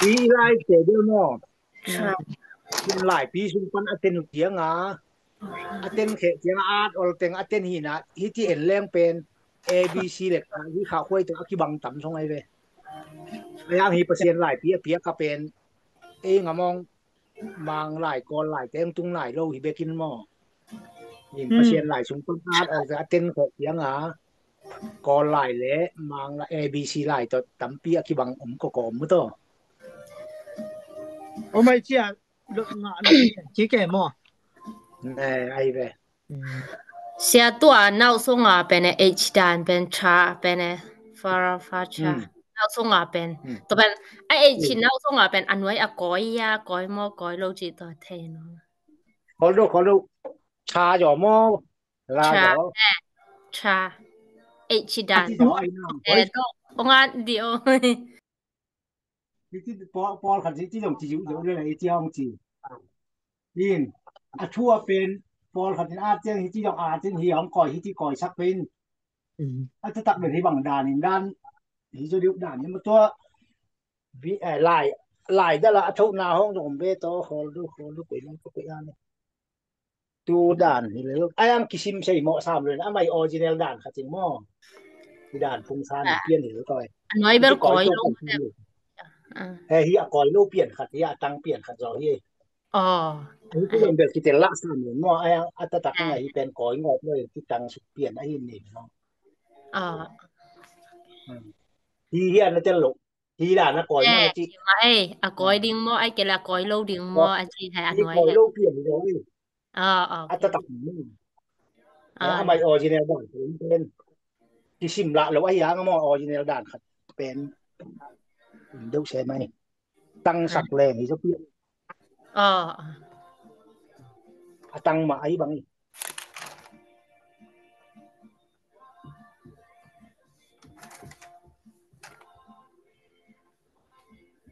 Hi lai te deuh maw. Laipi sung pan a ten uh cianga a ten kheh cianga at ol teng a ten hina hiti en leng pen A B C le hi khah khuai teng a kibang tam song ai ve. A yang hi Pasian laipi a piak a pen ei ngamong mang lai kawl lai teng tung lai lo hi bekin maw. Pasian lai sung pan at a ten khawh pianga kawl lai le mang lai A B C lai tawh tampi a kibang om kawkawm mu tawh. Om ai cia dot ngah lo ci ke maw. Ai ve. Sia tua nau sunga pen e H dan pen cha pen e fara fa cha. Nau sunga pen to pen a H nau sunga pen a nuai a koi ya koi maw koi lo ci to thei no. Kol do kol do cha jo maw la jo. Cha. H dan. Ong an di o. Pawl, pawl khat ci ci zong ci zong zong le le ci hong ci. In, a thu a pen pawl khat in a ciang hi ci zong a ciang hi hong koi hi ci koi sak pen. A taktak pen hi bang dan in dan hi zo diu dan in ma tua lai lai dala a thona hong zong be to hol du hol du koi lang koi ang. Tu dan hi le lo. Ai ang kisim sei mo sam lo. Amai original dan khat in mo. Hi dan phung san pian hi lo toi. A noi bel koi lo. He hi a koi lo pian khat hi a tang pian khat zo hi. Hi tu dan bel kitel la sam lo mo. Ai ang a taktak ngai hi pen koi ngop lo hi tang suk pian a hi ni mo. Hi hi a na tel lo. Hi dan a koi mo a ci. A koi ding mo ai ke la koi lo ding mo a ci hai a noi. Koi lo pian lo hi. A taktak ni. Amai original dan pen kisim la lo ahi ang mo original dan khat pen. Deuh se mai. Tang sak leng hi zo pian. A tang ma ahi bang hi.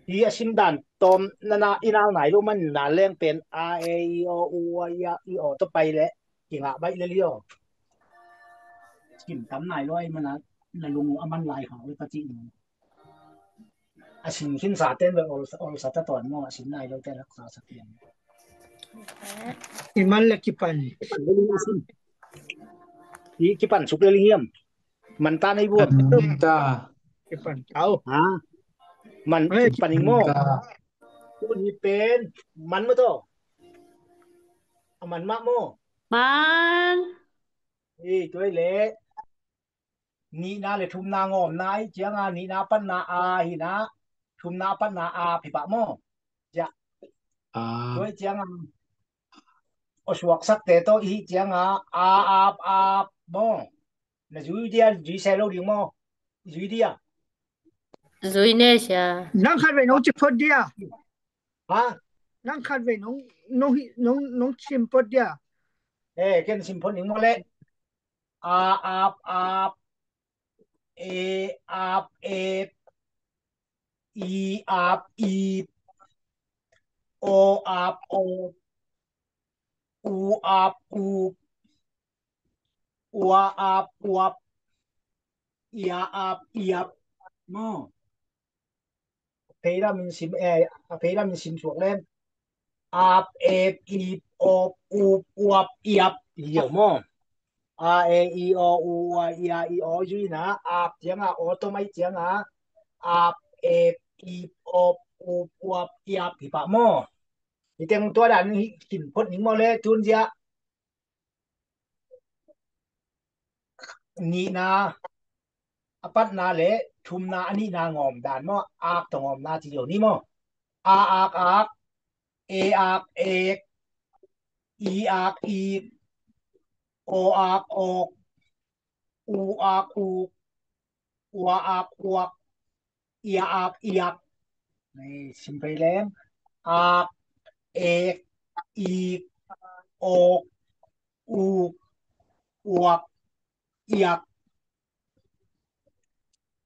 Hi a sim dan tom nana inau nai lo man na leng pen a e i o u a i a i o to pai le kingah baih le lio. Sim tam nai lo ai mana na lung a man lai khau ka ci. A sim khin sa ten ve ol ol sa ta ton mo a sim nai lo ten lak sa sa pian. I man le kipan. Kipan le sim. I kipan suk le ling hiam. Man ta nei buam. Ta. Kipan tau. Ha. Man kipan ing mo. Tuni pen man mo to. A man ma mo. Man. Ei tuai le. Nihna le thumna ngawmna ahi cianga nihna patna a hina thumna patna a phi pah maw? Cia. Tua ahi cianga awsuaksakte tawh ihi cianga a ap ap maw? Na zui dia zui se lo ding maw? Zui dia. Zui ne sia. Nang khat vei nong ci phot dia. Ha? Nang khat vei nong nong nong nong sim phot dia. Eh, ken sim phot ning maw le. A ap ap, e ap ep, i ap ip, o ap op, u ap up, ua ap uap, ia ap iap. Maw. Pheilam in sim, eh, a pheilam in sim suak lem. Ap ep ip op up uap iap. Hi maw. A e i o u a ia i o zui na ap cianga o to mai cianga ap ep ip op up uap iap hi pah maw. Hi teng tua dan hi kin phot ning maw le tun zia. Nihna a patna le thumna a nihna ngawm dan maw, ak tawh ngawmna ci zo ni maw. A ak ak, e ak ek, i ak ik, o ak ok, u ak uk, ua ak uak, ia ak iak. Sim phei leng. Ak, ek, ik, ok, uk, uak, iak.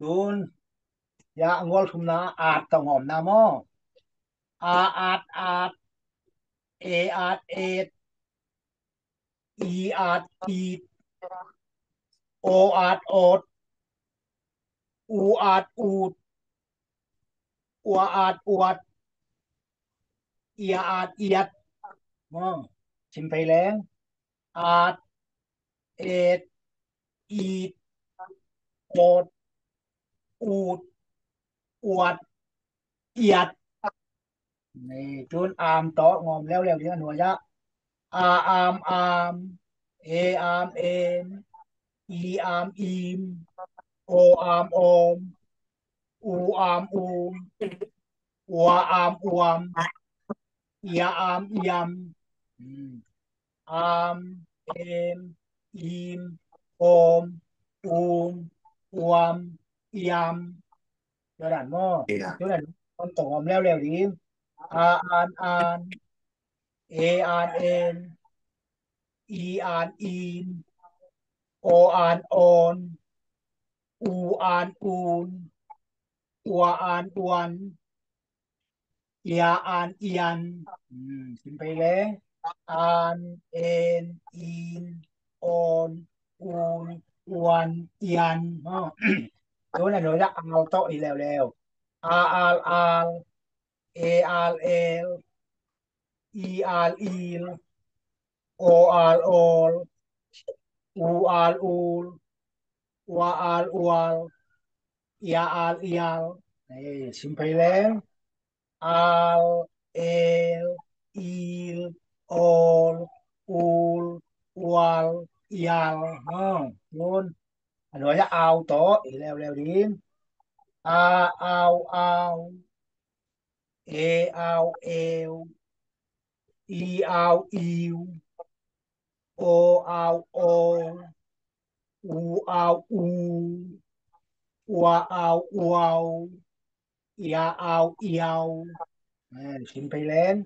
Tun ya a ngual thumna at tawh ngawmna maw. A at at, e at et, i at it, o at ot, u at ut, ua at uat, ia at iat. Maw. Sim phei leng. At, et, it, ot, ut, uat, iat. Tun am tawh ngawm leuleu ding a nuai ah. A am am, e am em, i am im, o am om, u am um, ua am uam, ia am iam. Am, em, im, om, um, uam, iam. Tua dan maw. Tua dan tawh ngawm leuleu ding. A an an, e an en, i an im, o an on, U an un. Ua an uan. Ia an ian. Hmm, sim phei leng. An, en, in, on, un, uan, ian. Maw. Tun a nuai ah al tawh i leuleu. A al al. E al el. I al il. O al ol. U al ul. Ua al ual. Ia al ial. Eh, sim phei leng. Al, el, il, ol, ul, ual, ial. Ha, tun a nuai ah au tawh i leuleu ding. A au au. E au eu. I au iu. O au o. U au u. Ua au uau. Ia au iau. Eh, sim phei leng.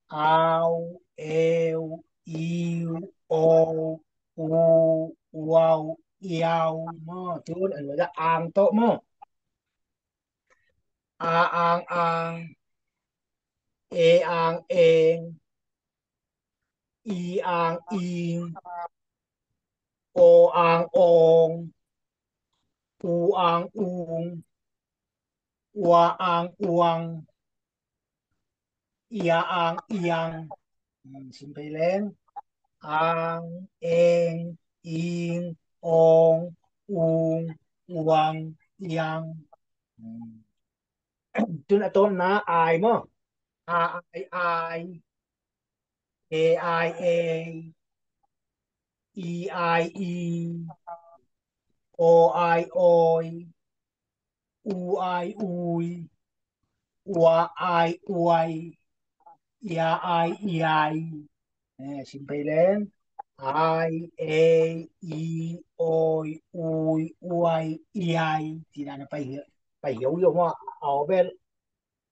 Au, eu, iu, o, u, uau, iau. Maw, tun a nuai ah ang tawh maw. A ang ang. E ang eng. I ang ing. O ang ong. U ang ung. Ua ang uang. Ia ang iang. Hmm, sim phei leng. Ang, eng, ing, ong, ung, uang, iang. Hmm. Tun a tawpna ai maw. A ai ai. E ai ei. I ai i. O ai oi. U ai ui. Ua ai uai. Ia ai iai. Eh, sim phei leng. Ai, ei, i, oi, ui, uai, iai. Ci dan a pai hiau, pai hiau hiau maw. A aw pen.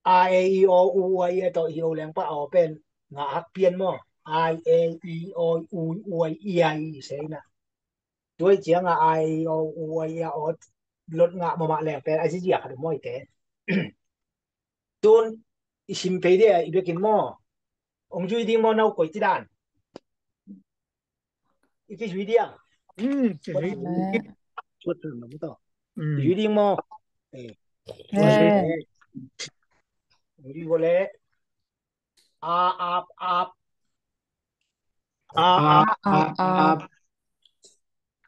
A e i o u ua ia tawh hi lo leng pa aw pen ngah hak pian maw. Ai e i o u ua ia i sei na. Tua i ciang a ai o u ua ia aw lot ngah mahmah leng pen a ziazia khat maw i te. Tun i sim phei dia i bekin maw. Ong zui ding maw nau koi ci dan. I kizui dia. Hmm, kizui. Suat thang na mu tawh. Hmm. Kizui ding maw. Eh. Eh. Kizui ko le. A ap ap. A ap ap.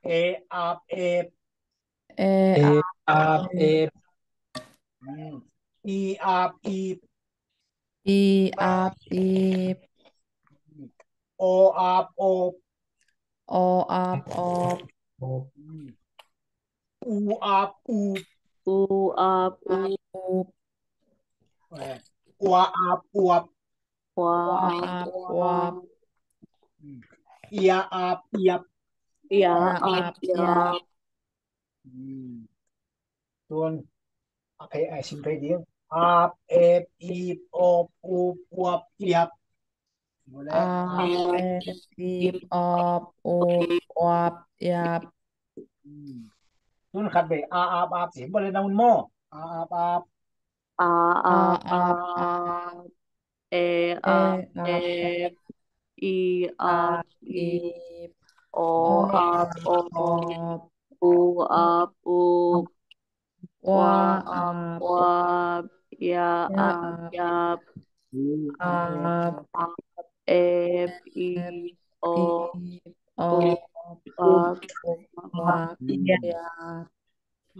E ap ep. E ap ep. Hmm. I ap ip. I ap ip. O ap op. O ap op. U ap up. U ap up. Ua ap uap. Ua ap uap. Ia ap iap. Ia ap iap. Tun a phei ai sim phei ding. Ap ep ip op up uap iap. Ap ep ip op up uap iap. Tun khat vei a ap ap sim bawleh na un maw. A ap ap. A ap ap. E ap ep. I ap ip. O ap op. U ap up. Ua ap uap. Ia ap iap. Ap ep ip op.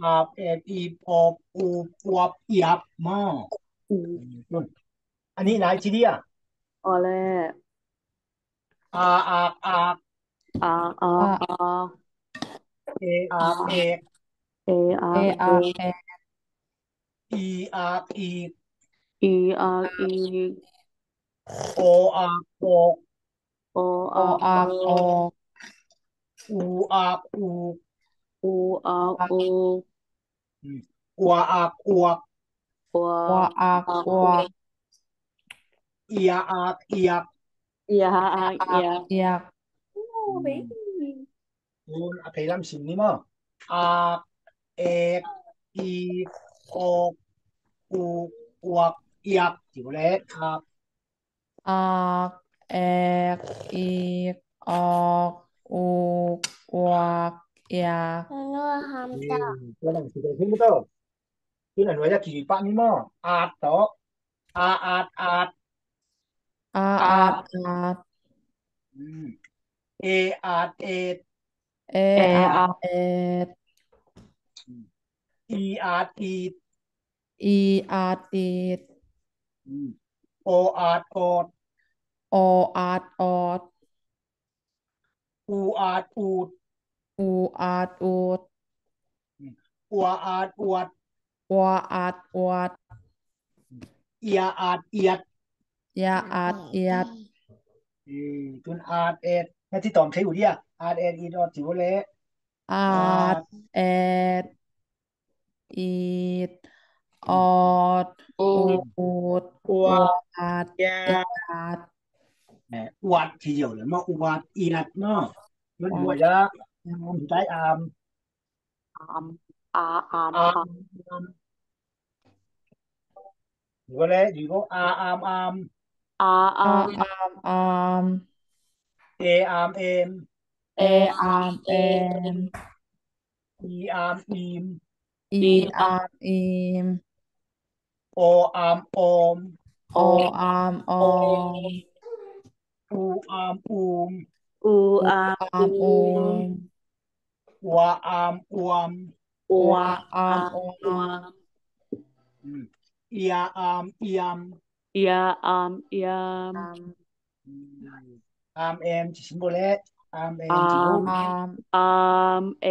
Ap ep ip op up uap iap maw. Ani nai ci dia. Ole. A ak ak. A ak ak. E ak ek. E ak ek. I ak ik. I ak ik. O ak ok. O ak ok. U ak uk. U ak uk. Ua ak uak. Ua ak uak. Ia ak iak. Ia ak iak. Tun a pheilam sim ni maw. Ak แอก อีก ออก อูก อวก เอียก จิ๋วเล็กครับ อัก แอก อีก ออก อูก อวก เอียก Nua ham ta. ตัวหนังสือเพิ่มเติมที่ไหนหน่วยจะกี่ปะนี่หม้ออาดต่ออาอาดอาด อาอัดอัด อืมเออาดเอด เออัดเอ็ด อีอาดอีด อีอัดอีด อืมโออาดออด โออัดออด อูอาดอูด อูอัดอูด อัวอาดอวด อัวอัดอวด เอียอาดเอียด เอียอัดเอียด อืมตุนอาดเอ็ดนะที่ตอมใช้อยู่เนี่ยอาดเอ็ดอีดออดจิ๋วเละ อัดเอ็ดอีดออดอูด อวด อัด เอีย เอียอัด แหมอวดทีเดียวเลยมาอวดเอียดเนาะมันหัวจะอามได้อาม อามอาอาม อา อาม มอยู่ก็แล้วอยู่ก็อาอามอาม อา อา อาม อามอาม เออามเอม เออามเอม อีอามอีม อีอามอีม โออามโอม โออามออม อูอามอูม อู อู อา อามอูม อัวอามอวม อัว อามอวม อืมเอียอามเอียม เอียอามเอียม อืมอามเอมจิ๋วโบเละอามเอม อา จิ๋ว ม อาม อามเอ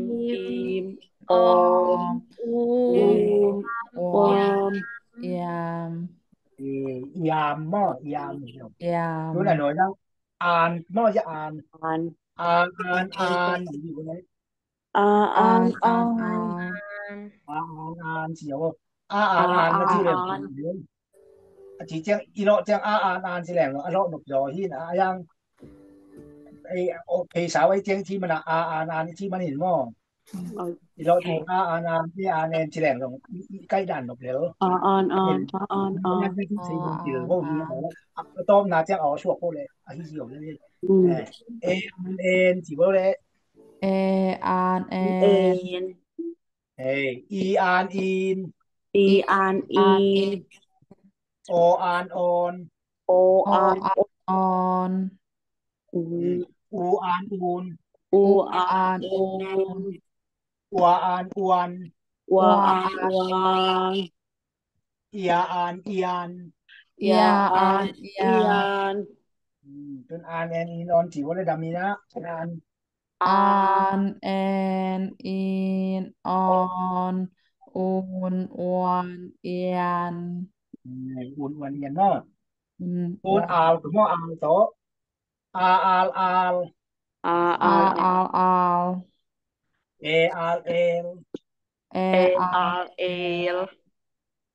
มอีมออมอูม อว อว ม ม เอียม เอียมหม้อเอียมเดียว เอียม รู้หน่อยหน่อยนะอ่านหม้อจะอ่าน อาน อ่านอ่านอ่านอยู่ไหน อาอาน อ่าน อา อ่าน น อ่าน อ่านอ่านอ่านเสียวอ่าอ่านอ่านนะที่เรียนเรียนอาทิเจียงอีเลาะเจียงอ่าอ่านอ่านสิแหล่งเนาะอ่ะเลาะหนกยอหินอ่ะยังไอโอเคสาวไอเจียงที่มันอ่ะอ่าอ่านอ่านที่มันเห็นหม้ออีเลาะเจียงอ่าอ่านอ่านที่อ่านเองสิแหล่งเนาะใกล้ด่านหนกแล้ว อาอานอานอาอานอาน นั่นไม่ที่สี่มันเดียวพวกนี้เอาต้มนาเจียงเอาช่วงพวกเลยอาทิเดียวเลย อืม เอเอ็นเอ็นสิว่าเลย เออานเอ เอ็ น น เออีอานอีน อีอานอีน โออานออน โอ โอ อาน อานออน อู อูอานอูน อู อู อา อาน น อู อูน อัวอานอวน อัวอาอาน เอียอานเอียน เอียอานเอีย อี น อาน อืมจนอานแอนอีนอนจิ๋วเลยดามีนะอาน อานแอนอีนออนอูนอวนเอียน อืมอูนอวนเอียนเนาะ อืม อูนอาวคือหม้ออาวโตะอาอาวอาว อา อา อา อาวอาว เออาวเอล เอ เอ อา อาวเอล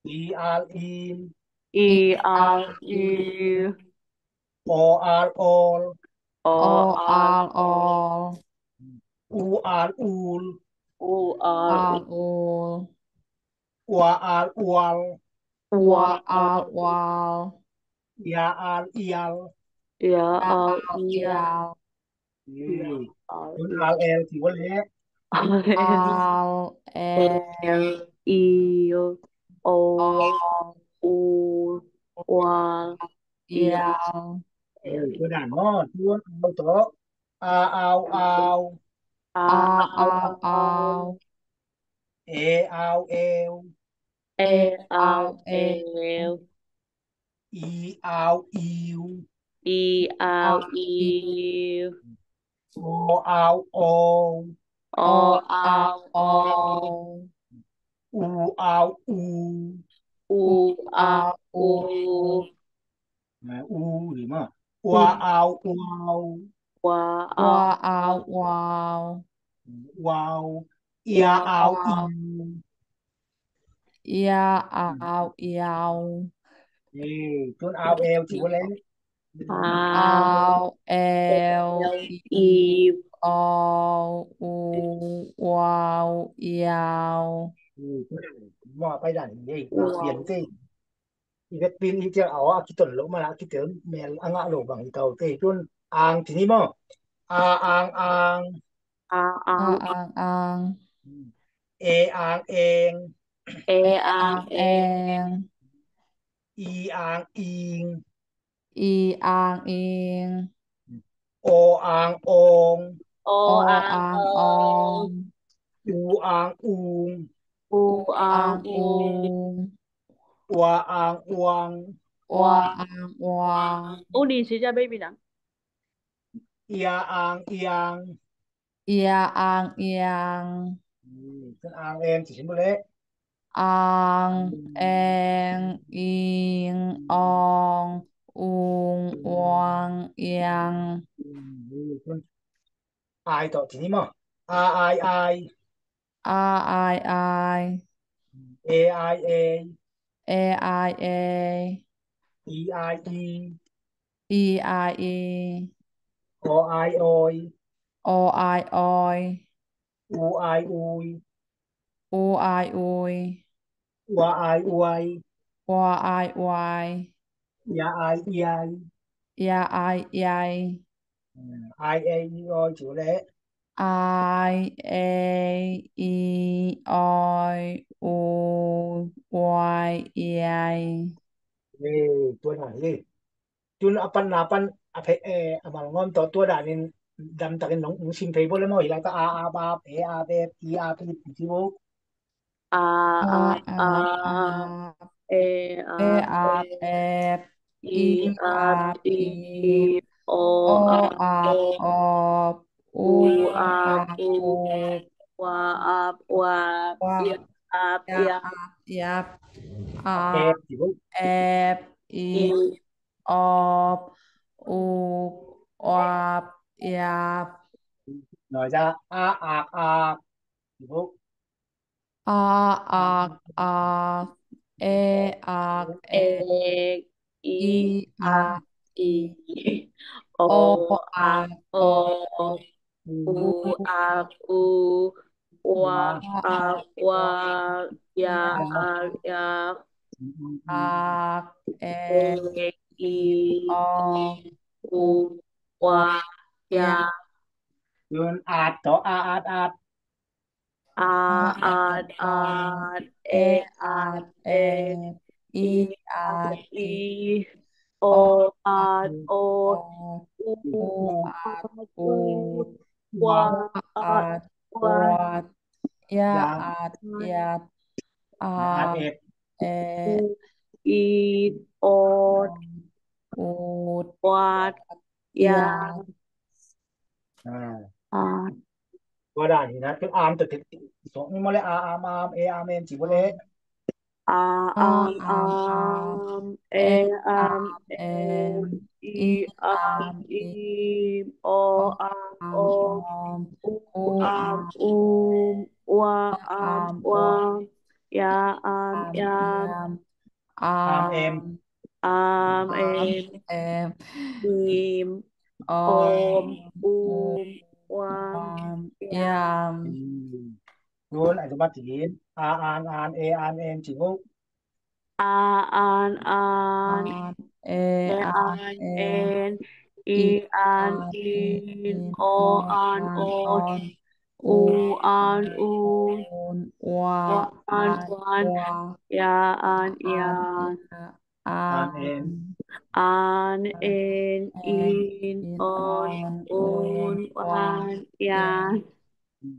อีอาวอีม อีอาวอี โออาวโอล โอ โอ อา อาว วอล อูอาวอูล อูอา อาว ว วอล อัวอาวอวล อัว วอาววอล เอียอาวเอียล เอีย อา อา อาว เอีย ยาว อืม คุณอาวเอลถือว่าเละ อาวเอ เอ ล อีโอ ออ อูวา เอียว เออตัวด่านหม้อตัวเอาโตะอาอาวอาว อา อาอาวอาว เออาวเอล เออาวเอล อีอาวอีว อีอาวอี โออาวโอล โออาวโอ อูอาวอู อูอาวอู นะอูหรือมาอัวอาวอวล วา อัว อาว อาววาว วาวเอียอาวอีว เอียอาวเอียว เออจนอาวเอลถือว่าเละ Au, eu, i, au, u, uau, iau. อืม maw, a pai dan hi ei, a pian te. I vet pin i tel a, a kiton lo man a kitel mel a ngah lo bang hi tau te. Tun ang ci ni maw. A ang ang. A ang ang. E ang eng. E ang eng. I ang ing. I ang ing. O ang ong. O ang ong. U ang ung. U ang ung. Ua ang uang. Ua ang uang. Uni si ja baby nang. Ia ang iang. Ia ang iang. Ang eng ci sin bu le. Ang eng ing ong ung uang iang. Ai tawh ci ni maw. A ai ai. A ai ai. E ai e. E ai e. I ai i. I ai i. O ai oi. O ai oi. U ai ui. U ai ui. Ua ai uai. Ua ai uai. Ia ai iai. Ia ai iai. Ai e i oi ci le. Ai e i oi u uai iai. Tua na hi. Tun a pan na pan a phe e a mal ngom to tua danin dam takin nong sim phei bo le maw hi lai ta a a bap e a bep i a bep ci bo. A a a e a e a e i a i o a o u a u wa a wa ya a ya ya a e i op, up, uap, iap. Nói ra a ak ak. A ak ak, e ak ek, i ak i, o ak o, u ak u, ua ak ua, ya ak ya. Ak ek i, o u, ua ya. Yun at to a at at. A at at, e at ek, i at i, o at o, u at u, ua at uat, ya at yat, at ek, it ot, ut uat, yat. Tua dan hi na, tua am tua tua sawng ni maw le, a am am, e am em ci maw le. A am am, e am em, i am im, o am om, u am um, ua am uam, ya am yam. Am em. Am em. Im om um uam yam. Tun a dum a tin, a an an, e an en ci bo. A an an, e an en, i an in, o an on, u an un, ua an uan, ya an yan. An en. An en, in on, un wan yan.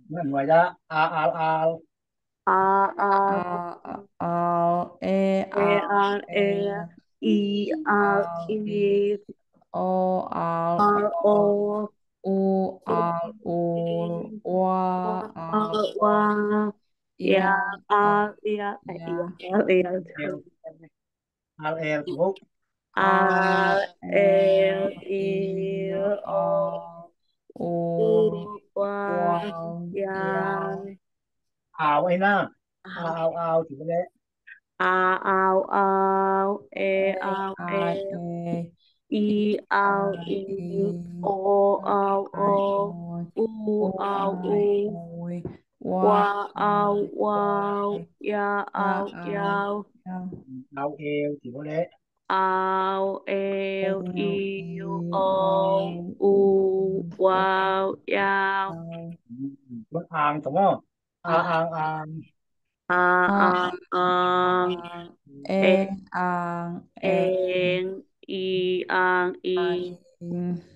Nuai dah, a al al. A al al, e al e, i al i, o al o, u al u, ua al ua, ya al ya, ya al ya. Al el kuk. Al el il o, u ua ya. Au ai na. Au au ci bo le. A au au, e au e, I au i, o au o, u au u, wa au wau, ya au yau. Au eu ti bo le. Au eu iu o u wau yau. Ang to mo. A ang ang. A ang ang. E ang eng. I ang i.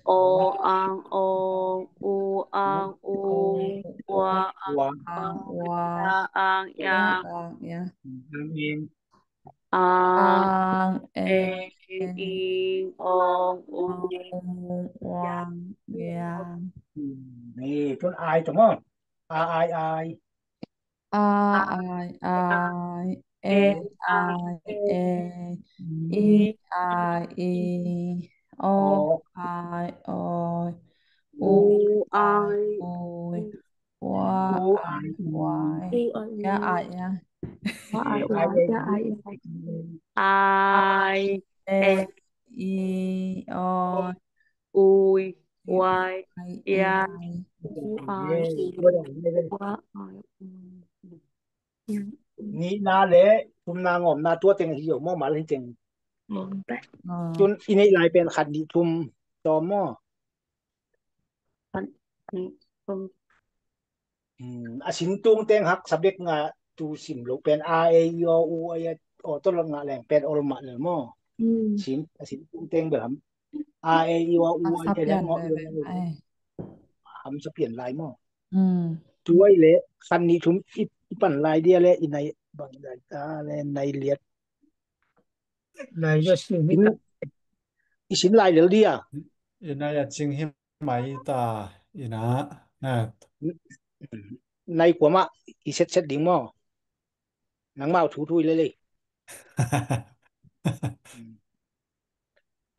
O ang ong. U ang u. Wa ang wa. Ya ang ya. Ang eng. Ang eng ing ong u. Wa ang ya. Ni tun ai to mo. A ai ai. A ai ai, e ai e, i ai i, o ai oi, u ai ui, wa ai wai, ya ai ya. Ai e, i oi, ui wai ya. Nihna le thumna ngawmna tua teng hi zo maw, mal hi teng. Tun i neih lai pen khat nih thum tawm maw? A sin tung teng hak sabek nga tu sim lo pen a e i o u a ya o to lo nga leng pen ol mah lel maw? Sin a sin tung teng bel ham a e i o u a ya leng maw? Ham sa pian lai maw? Tu ai le khat nih thum i pan lai dia le i nai bang lai ta le nai liat. Nai liat sin i sin lai lel dia. I nai a cing hi mai ta i na. Nai kuamah i setset ding maw? Nangmau thu thu i le le.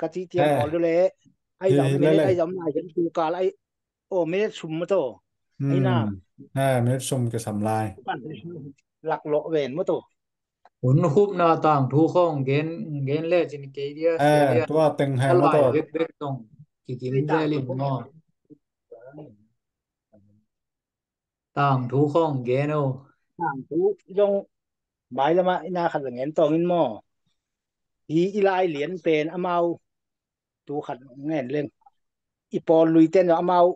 Ka ci tiang kawl du le. Ai zam minute ai zam lai hian tu kal ai. O minute sum ma to. Ai na. Minute sum ke sam lai. Lak lo ven ma to. Hun hupna tang thu khong gen gen le cin kei dia. Tua teng heng ma to. Bek bek tong kikim le lin mo. Tangthu khong gen o. Tangthu zong mailamah i na khat va ngen tawngin maw? Hi i lai lian pen amau tu khat ngen leng. I pawl luiten zong amau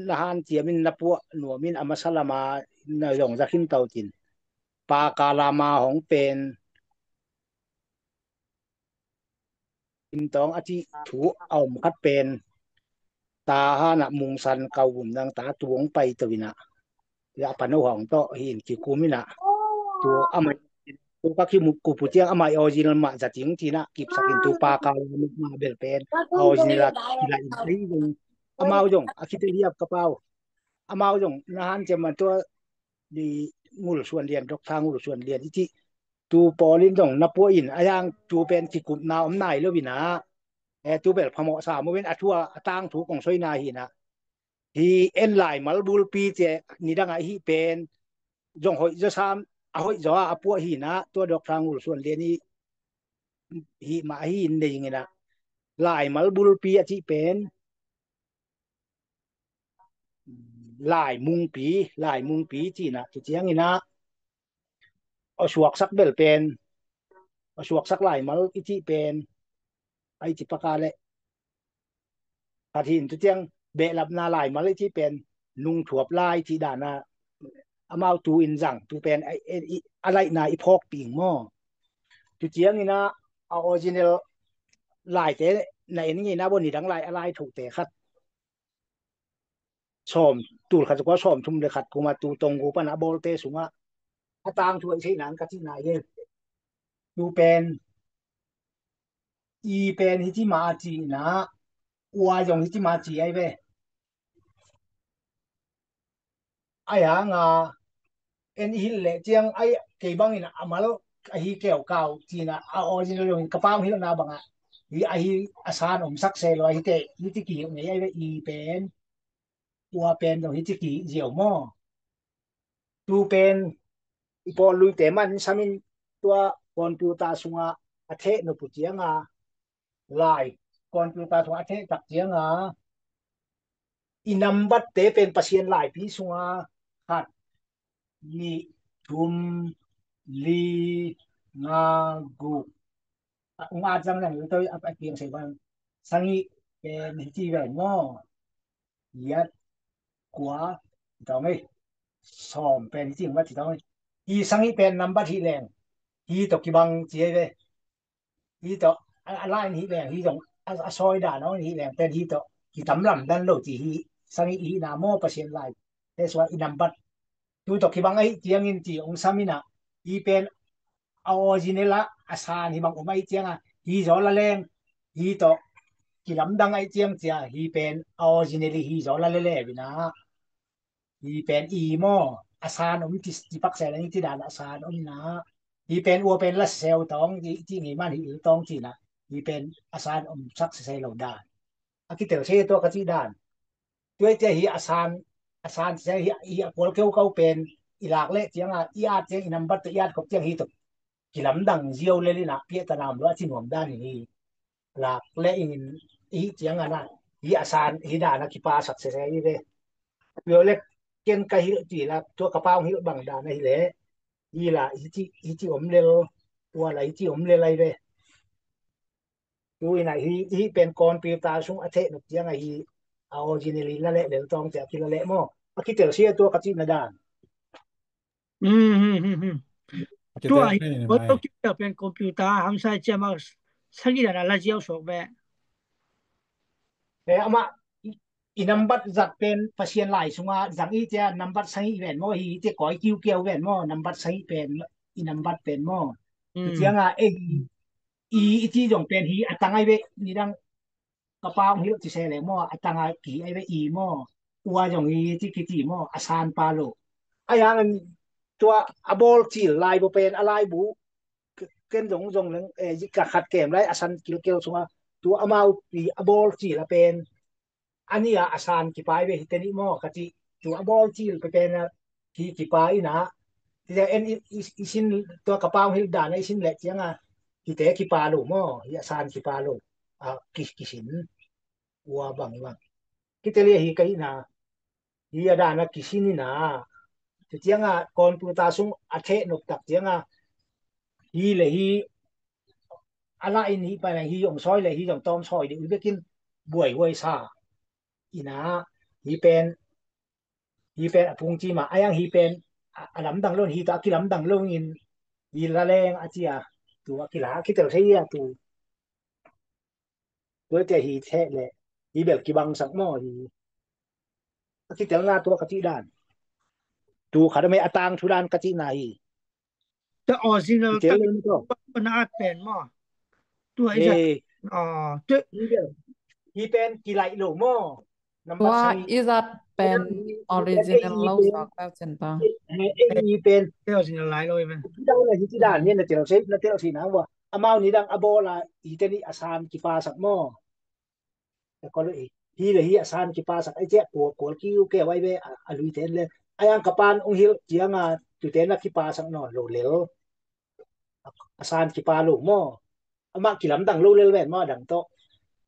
na hanciamin na puah nuamin a masa lama na zong zakhin tautin. Paka lama hong pen Hintawng a cih thu a om khat pen Tahan ah Mungsan kau bum dang ta tuang pai to inah. Ya pano hong to hi in kikum inah. Tu amai tu ka kimu kupu tiang amai original mah za ting tinah kipsak in tu pa kau mah bel pen original a kila in ai zong amau zong a kite hiap ka pau. Amau zong na han ciam man tua di Ngul Suan Lian, Doctor Ngul Suan Lian i cih tu pawlin dong na puah in a yang tu pen kikupna om nai lo inah. E tu bel phamawh sam uh in a thu a tangthu kong soina hi inah. Hi en lai malbulpi cia nidangah hih pen zong hoih zaw sam a hoih zaw a puah hi inah tua Doctor Ngul Suan Lian i hih mah ahi in nei inginah. Lai malbulpi a cih pen lai mungpi, lai mungpi cinah tu cianginah a suaksak bel pen a suaksak laimal i cih pen ai ci paka le khat hin tu ciang behlapna laimal i cih pen nungthuap lai cih dana amau tu in zang tu pen a laihna i phawk ping maw? Tu cianginah a original laite na en nginah bo nidang lai a lai thote khat sawm tul khat kua sawm thum le khat kuma tu tonggu pana a bawlte sungah a tangthu a i theihna an ka cihna hi. Tu pen i pen hiti ma a cihna ua zong hiti ma a ci ai ve. Ai hanga en i hilh leh ciang ai kei bangin a mal ahi keukau cina a original zongin ka pau hilhna bangah hi ahi a san omsak se lo ahi te hiti kihilh ngei ai ve i pen. Ua pen zong hi ciki ziau maw? Tu pen i pawl luite man samin tua pawn tu ta sunga a theh nupu cianga lai computer sungah a theh tak cianga i nambat te pen Pasian laipi sunga khat, nih, thum, li, nga, guk, a, ung at zang zang to a, a piang sei bang, sangih pen hi ci ven maw? Giat, kua, tawng ei. Sawm pen hi ci ung vat ci tawng ei. Hi sangih pen nambat hi leng, hi to kibang ci ei ve. Hi to a, a line hi leng, hi zong a, a sawi dan ong hi leng pen hi to kitam lamdang lo ci hi. Sangih hi na maw Pasian lai. That's why i nambat tu to kibang ahi ciangin ci ong sam ina, hi pen a original a, a san hi bang om ahi cianga, hi zaw la leng, hi to kilamdang ahi ciang cia, hi pen a original hi zaw la le le vina. Hi pen i maw, a san om ci, ci pakse leng ci dan a san om na. Hi pen ua pen la seu tawng ci, ci ngei man hi il tawng ci na. Hi pen a san om sak se lo dan. A kitel se to ka ci dan. Tua i cia hi a san, a san cia hi, hi a kual keukau pen i lak leh cianga, i at ciang i nambat to i at kop ciang hi to kilamdang ziau le lina piah tanam lo a ci nuam dan hi. Lak leh in hi cianga na, hi a san hi dana kipasak sese hi ve. Pio le ken ka hilh ci la, tua ka pau hilh bang dana hi le, hi la hi ci, hi ci om lel, ua la hi ci om lel ai ve. Tu ina hi, hi pen computer sung a theh nop cianga hi, a original hi la leh lel tawng ciah kila leh maw? A kitel sia tua ka cihna dan. Tua hi, tua pen computer hamsa ciama sangih dan a la ziau sok ve. He ama i, i nambat zat pen Pasian lai sunga zang i cia nambat sangih ven maw, hi cia koi kiukiau ven maw, nambat sangih pen i nambat pen maw? I cianga ei i, i ci zong pen hi a tangai ve, nidang ka pau hilh ci se leng maw, a tangai ki ai ve i maw? Ua zong hi ci kiti maw, a san pa lo. A yang tua a bawl cil laibu pen a laibu ken zong zong leng, eh, ka khat kem lai a san kilkel sunga tua amau pi a bawl cil a pen a nia a san kipai ve hi teni maw ka ti. Tua a bawl cil pe pen a ki kipai ina. Ti en i, i, i sin tua ka pau hilh dana i sin leh cianga hi te kipa lo maw, hi a san kipa lo. A ki, kisin ua bang bang. Kitelia hi ka hina hi a dana kisin ina. Ti cianga computer sung a theh nop tak cianga hi le hi a la in hi pa le hi ong sawi le hi zong tawm sawi deuh hi bekin buai huai sa ina hi pen hi pen a phung ci ma a yang hi pen a, a lamdang lo hi ta a kilamdang lo in hi la leng a cia tu a kila a kitel thei a tu. Tua tia hi theh le hi bel kibangsak maw hi. A kitelna tua ka cih dan. Tu khat a mei a tang thu dan ka cihna hi. The original ka na at pen maw? Tua hi zat. Hi pen kilaih lo maw? Tua i zat pen original lo sak tak cin ta. Hi pen original lai lo hi pen. Hi dan hi ci dan hi na tel sei na tel sei na wa. Amau nidang a bawl a hi teni a san kipasak maw? Hi le hi a san kipasak ai ciah kual kual kiu keu ai ve a lui ten le. A yang ka pan ong hilh cianga tuten a kipasak nawn lo lel. A san kipa lo maw? Amah kilamdang lo lel ven maw a dang tawh.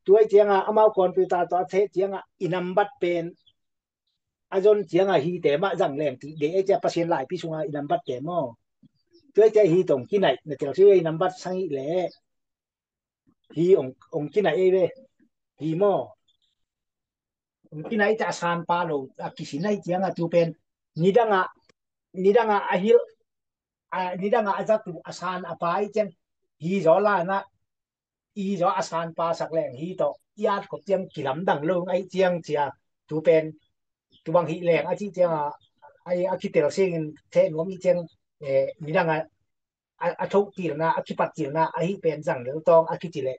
Tuai cianga amau computer tawh a theh cianga i nambat pen a zon cianga hi te mah zang leng ti de e cia Pasian laipi sunga i nambat te maw? Tuai cia hi tong kinaih na tel si i nambat sangih le hi ong, ong kinaih ei ve. Hi maw? Ong kinaih cia a san pa lo a kisin ai cianga tu pen nidanga, nidanga a hilh a, nidanga a zat tu a san a pa ai ciang hi zaw lana i zaw a san pa sak leng hi tawh i at kop ciang kilamdang lo ai ciang cia tu pen tu bang hi leng a ci cianga ai a kitel singin theh nuam i ciang, eh, nidanga a, a thohkilna a kipattilna ahi pen zang lel tawng a kici leh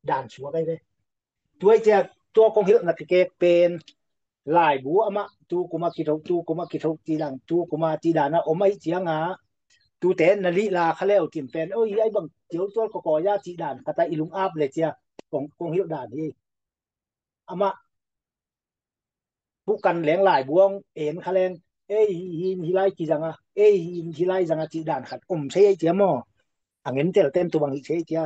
dan suak ai ve. Tuai cia tua kong hilhna kikek pen laibu amah tu kuma kithoh tu kuma kithoh ti dang tu kuma ti dana om ahi cianga tute na lihla kha leu kim pen oi ai bang tiau tual kawkawi a ci dan kata i lung ap le cia kong, kong hilh dan hi. Amah bukan leng lai buang en kha leng ei hi, hi lai kizanga ei hi, hi lai zanga ci dan khat om sei ai cia maw? A ngentel ten tu bang hi sei cia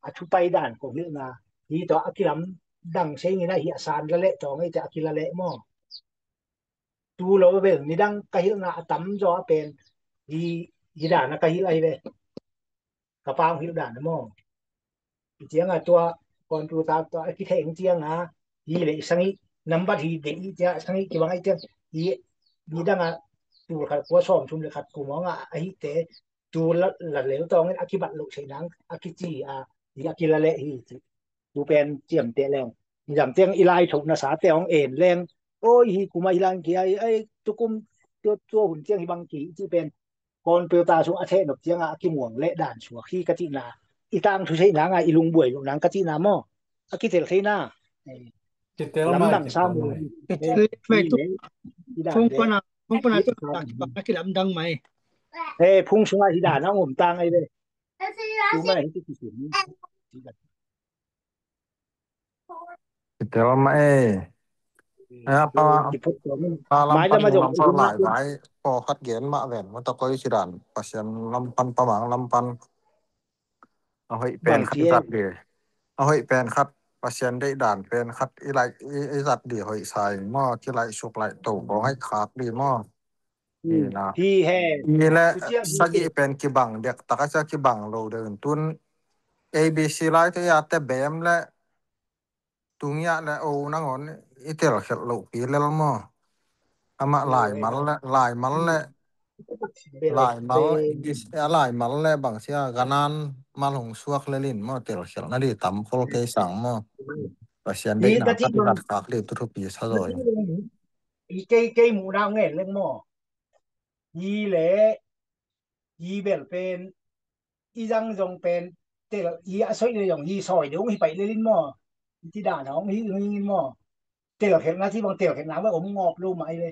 a thupai dan kong hilhna Hi tawh a kilamdang se ing a, hi a san la leh tawh ngei te a kila leh maw. Tu lo bel nidang ka hilhna a tamzaw a pen hi, hi dan a ka hilh ahi ve. Ka pa hong hilh dan a maw. I cianga tua computer tua a kitheng cianga hi le i sangih nambat hi de i cia sangih kibang ai ciang hi nidanga tu khat kua sawm thum le khat kum hong a ahi te tu la, la lel tawngin a kibat loh sei nang a kici a hi a kila leh hi ci. Tu pen ciamteh leng. I dam ciang i lai thok nasa te hong en leng. Oi hi kuma hi lang ki ai ai tukum tua tua hun ciang hi bang ki ci pen. Computer sung a theh nop cianga a kimuang leh dan suak hi ka cihna. I tangthu sei nanga i lungbuai loh nang ka cihna maw. A kitel theina. Kitel mai lamdang sa mu. Kitel mai tu. Phung pana phung pana tu ta kiba a kilamdang mai. He phung sunga hi dan a ngom tang ai ve. Tu mana hi tu kisim. Kitel mah e. Aya pa pa lam pan lam pan lai lai. Pawlkhat gen mah ven mah ta koi sidan Pasian lam pan pamang lam pan. A hoih pen khat i zat di. A hoih pen khat Pasian deih dan pen khat i lai i zat di hoih sa ing maw, ki lai suk lai to kong hai khak di maw. Hi he. Hi le sagih pen kibang dek taka cia kibang lo deuh in tun A B C lai te ya te bem le tungia le o nangon i tel khelh lo pi lel maw. Amah laimal le laimal le laimal a laimal le bangsia ganan mal hong suak lelin maw tel khelh na di tam khol kei sang maw. Pasian deih na ka ti gat khak di tu thupi sa zaw. I kei kei muhna ngen leng maw. Hi le hi bel pen i zang zong pen tel hi a soih le zong hi sawi deuh hi paih lelin maw. Hi ti dan hong hi hingin maw. Tel khelhna ci bang tel khelhna bang om ngawp lo mah i le.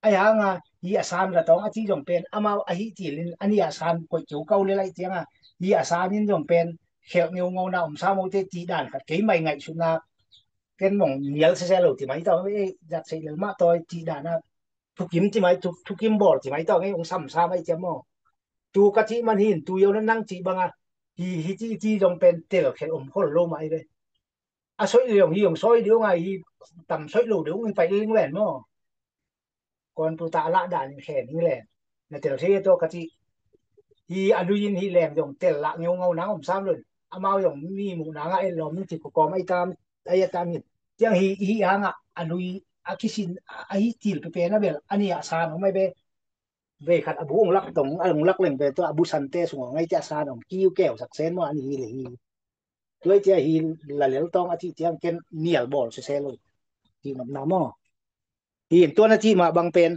Ai hanga hi a san la tawng a ci zong pen amau a hi cilin a ni a san koih keu kau le lai cianga hi a sanin zong pen khelh ngeungau na om sa mo te ti dan khat kei mai ngaihsutna ken mong nial sese lo ti mai tawh e zat sei lel mah tawi ti dan a thukim ci mai, thukim bawl ci mai tawh ngei ong samsa mai ciam maw. Tu ka cih man hin tu yo na nang cih banga hi hi ci ci zong pen tel khelh om khol lo mai ve. A soih le ong hi ong sawi deuh ngai hi tam soih lo deuh ong hi pai ling len maw. Kon tu ta lah dan in khen hi len na tel thei tawh ka cih hi a lui in hi leng zong tel lah ngeu ngau nang om sam lun amau zong mi muh nang a en lawm in ci ko kawm ai tam ai a tam hin. Tiang hi hi hangah a lui a kisin a hi til pepe na bel a ni a san om ai be. Vei khat a bu ong lak tong a ong lak leng ve tua a bu sante sung ong ngai tia san ong kiu keu sak sen maw a ni hi le hi. Tua tia hi la lel tong a ci tiang ken nial bawl sese lo. Ti nop na maw. Hi in tua na ci mah bang pen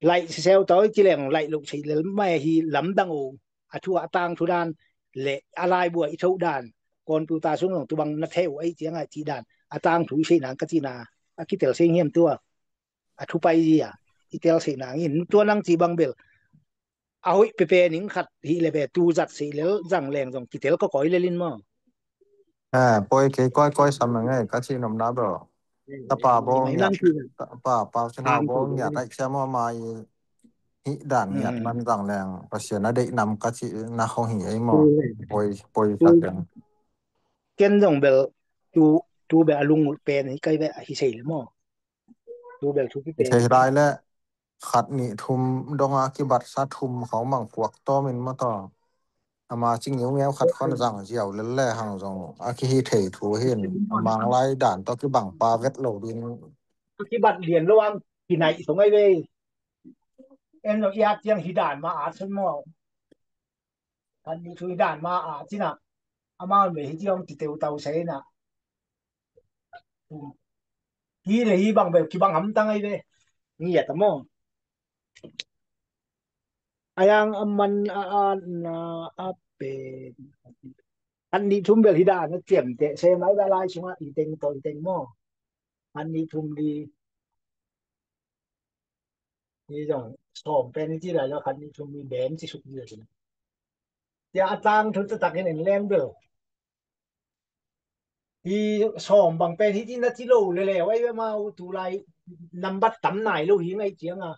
laih sese uh tawi ci leng laih lo sei lel mai hi lamdang uh a thu a tang thu dan le a lai bua i tho dan kon tu ta sung long tu bang na theu ai tiang a ci dan a tang thu i sei nang ka ci na a kitel sei hiam tua. A thupai zia i tel sei nangin tua nang ci bang bel a hoih pepe ning khat hi le be tu zat sei lel zang leng zong kitel ka koi lelin maw. A poi kei koi koi sam ngai ka ci nom na bel. Tapa bo ngiat tapa pau sina bo ngiat ai cia maw mai hi dan ngiat man zang leng Pasian a deih nam ka ci na hong hi ei maw. Poi poi sa leng. Ken zong bel tu tu bel a lungul pen hi kai bel a hi sei le maw. Tu bel thu kipe thei lai le khat nih thum donga kibatsa thum khau mang puak tawmin maw taw. Ama ci ngiungeu khat khon zang ziau lel le hang zong a kihi thei thu hin a manglai dan tawh kibang pa vet lo ding. Kibat lian lo ang kinaih sung ai ve. En lo iat tiang hi dan ma at sun maw. Kan ni thui dan ma a cina amau me hi tiang ti teu tau sei na. Hi le hi bang bel kibang ham tang ai ve. Ngiat a maw. Ayang a man a a na a pen. An ni thum bel hi dan a ciam te se mai ba lai sunga i teng to i teng maw. An ni thum di. Hi zong sawm pen i ci lai lo khat ni thum ni bem ci suk ni lo. Tia a tang thu ta takin en leng bel. Hi sawm bang pen hi ci na ci lo le le wai we mau tu lai nambat tam nai lo hi ngai cianga.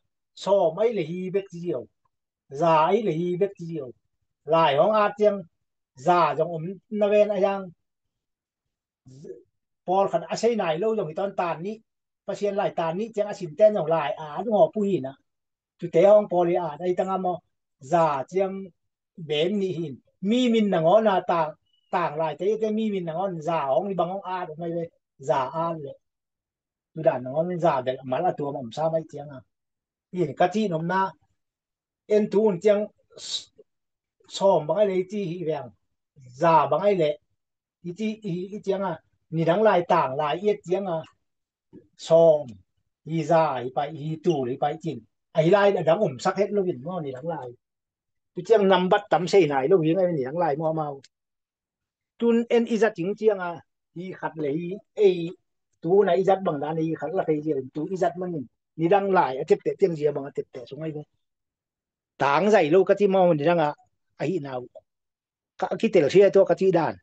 Sawm ai le hi bek ci ziau. Za ai le hi bek ci ziau. Lai hong a ciang za zong om na ven a yang. pawlkhat a sei nai lo zong hi tawn, tan nih, Pasian lai tan nih ciang a sinten zong lai a an ngawp uh hi na. Tute hong pawl hi a, dai tanga maw, za ciang bem nih hin. Mi min nangawn a tang, tang lai te, te mi min nangawn za hong hi bang hong at mai ve, za at le. Tudan nangawn za bel mal a tuam om sa mai cianga. Hin ka cih nopna, en tu un ciang s-, sawm bang ai le i ci hi veng, za bang ai le i ci, i, i cianga, nidang lai tang lai i et cianga, sawm, hi za, hi pai, hi tul, hi pai cin. A hi lai a dang omsak het lo in maw, nidang lai. Tu ciang nambat tam sei nai lo hi ngai nidang lai maw mau. Tun en i zat cing cianga, hi khat le hi, ei, tu na i zat bang dan hi khat la thei ciang, tu i zat manin. Nidang lai, a tepte ciang zia bang a tepte sung ai ve. Tang zai lo ka ci maw, nidang a, a hi nau. Ka kitel sia tua ka ci dan.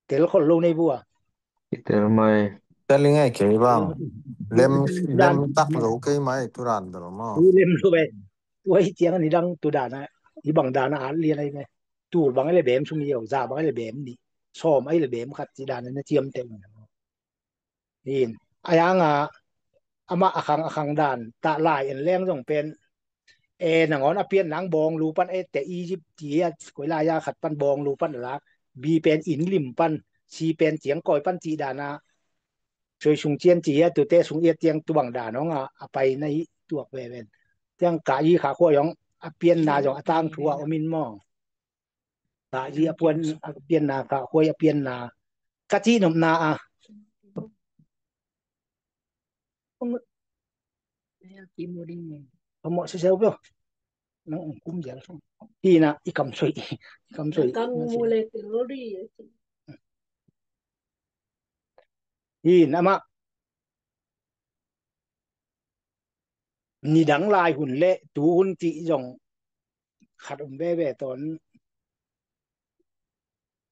Tel khol lo nei bua. Kitel mai. Tel i ngai kei bang. Lem, lem tak lo kei mai tu dan bel maw. Tu lem lo ve. Tua hi ciang nidang tu dan a, i bang dan a at lian ai ve. Tul bang ai le bem sum i au, za bang ai le bem nih. Sawm ai le bem khat ci dan a na ciam te. Hin, a yanga, amah a khang, a khang dan, ta lai en leng zong pen, e, nangawn a pian nang bawng lu pan, e, te Egypt ci a, koi lai a khat pan bawng lu pan a lak, bi pen in lim pan, si pen ciang koi pan ci dan a, soi sung cian ci a, tute sung i et ciang tu bang dan hong a, a pai na hi tuak ve ven. Ciang ka i kha khua hong, a pian na zong a tang thu a om in maw. Ka i a puan, a pian na, ka huai a pian na. Ka cih nopna a. Ka mawh siseu pio. Nang ong kum zial song. Hi na, i kam soi. I kam soi. Kang mu le te lo ri. Hi na ma. Nidang lai hun le tu hun cih zong khat om veve tawn.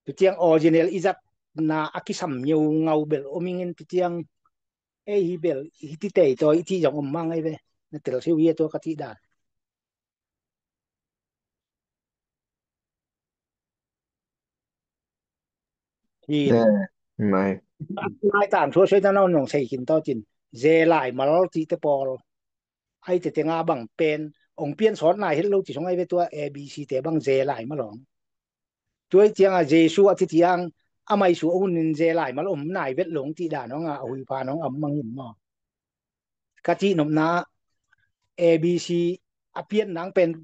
Tu ciang original i zat na a kisam ngeungau bel om ingin tu ciang ei hi bel hi ti tei tawi i cih zong om mang ei ve. Na tel siu hi a tua ka cih dan. Hi. Eh, mai. Lai tan thua soi ta nawn nong sei khin taw cin. Ze lai mal cih te pawl. Ai te te nga bang pen. Ong pian sawt nai het lo ci song ai ve tua A B C te bang ze lai mal ong. Tua i cianga Jesu a ci ciang a maisu a hun in ze lai mal om nai vet lo ong cih dan ong a, a hui phan ong a om mang in maw. Ka cih nopna A B C a pian nang pen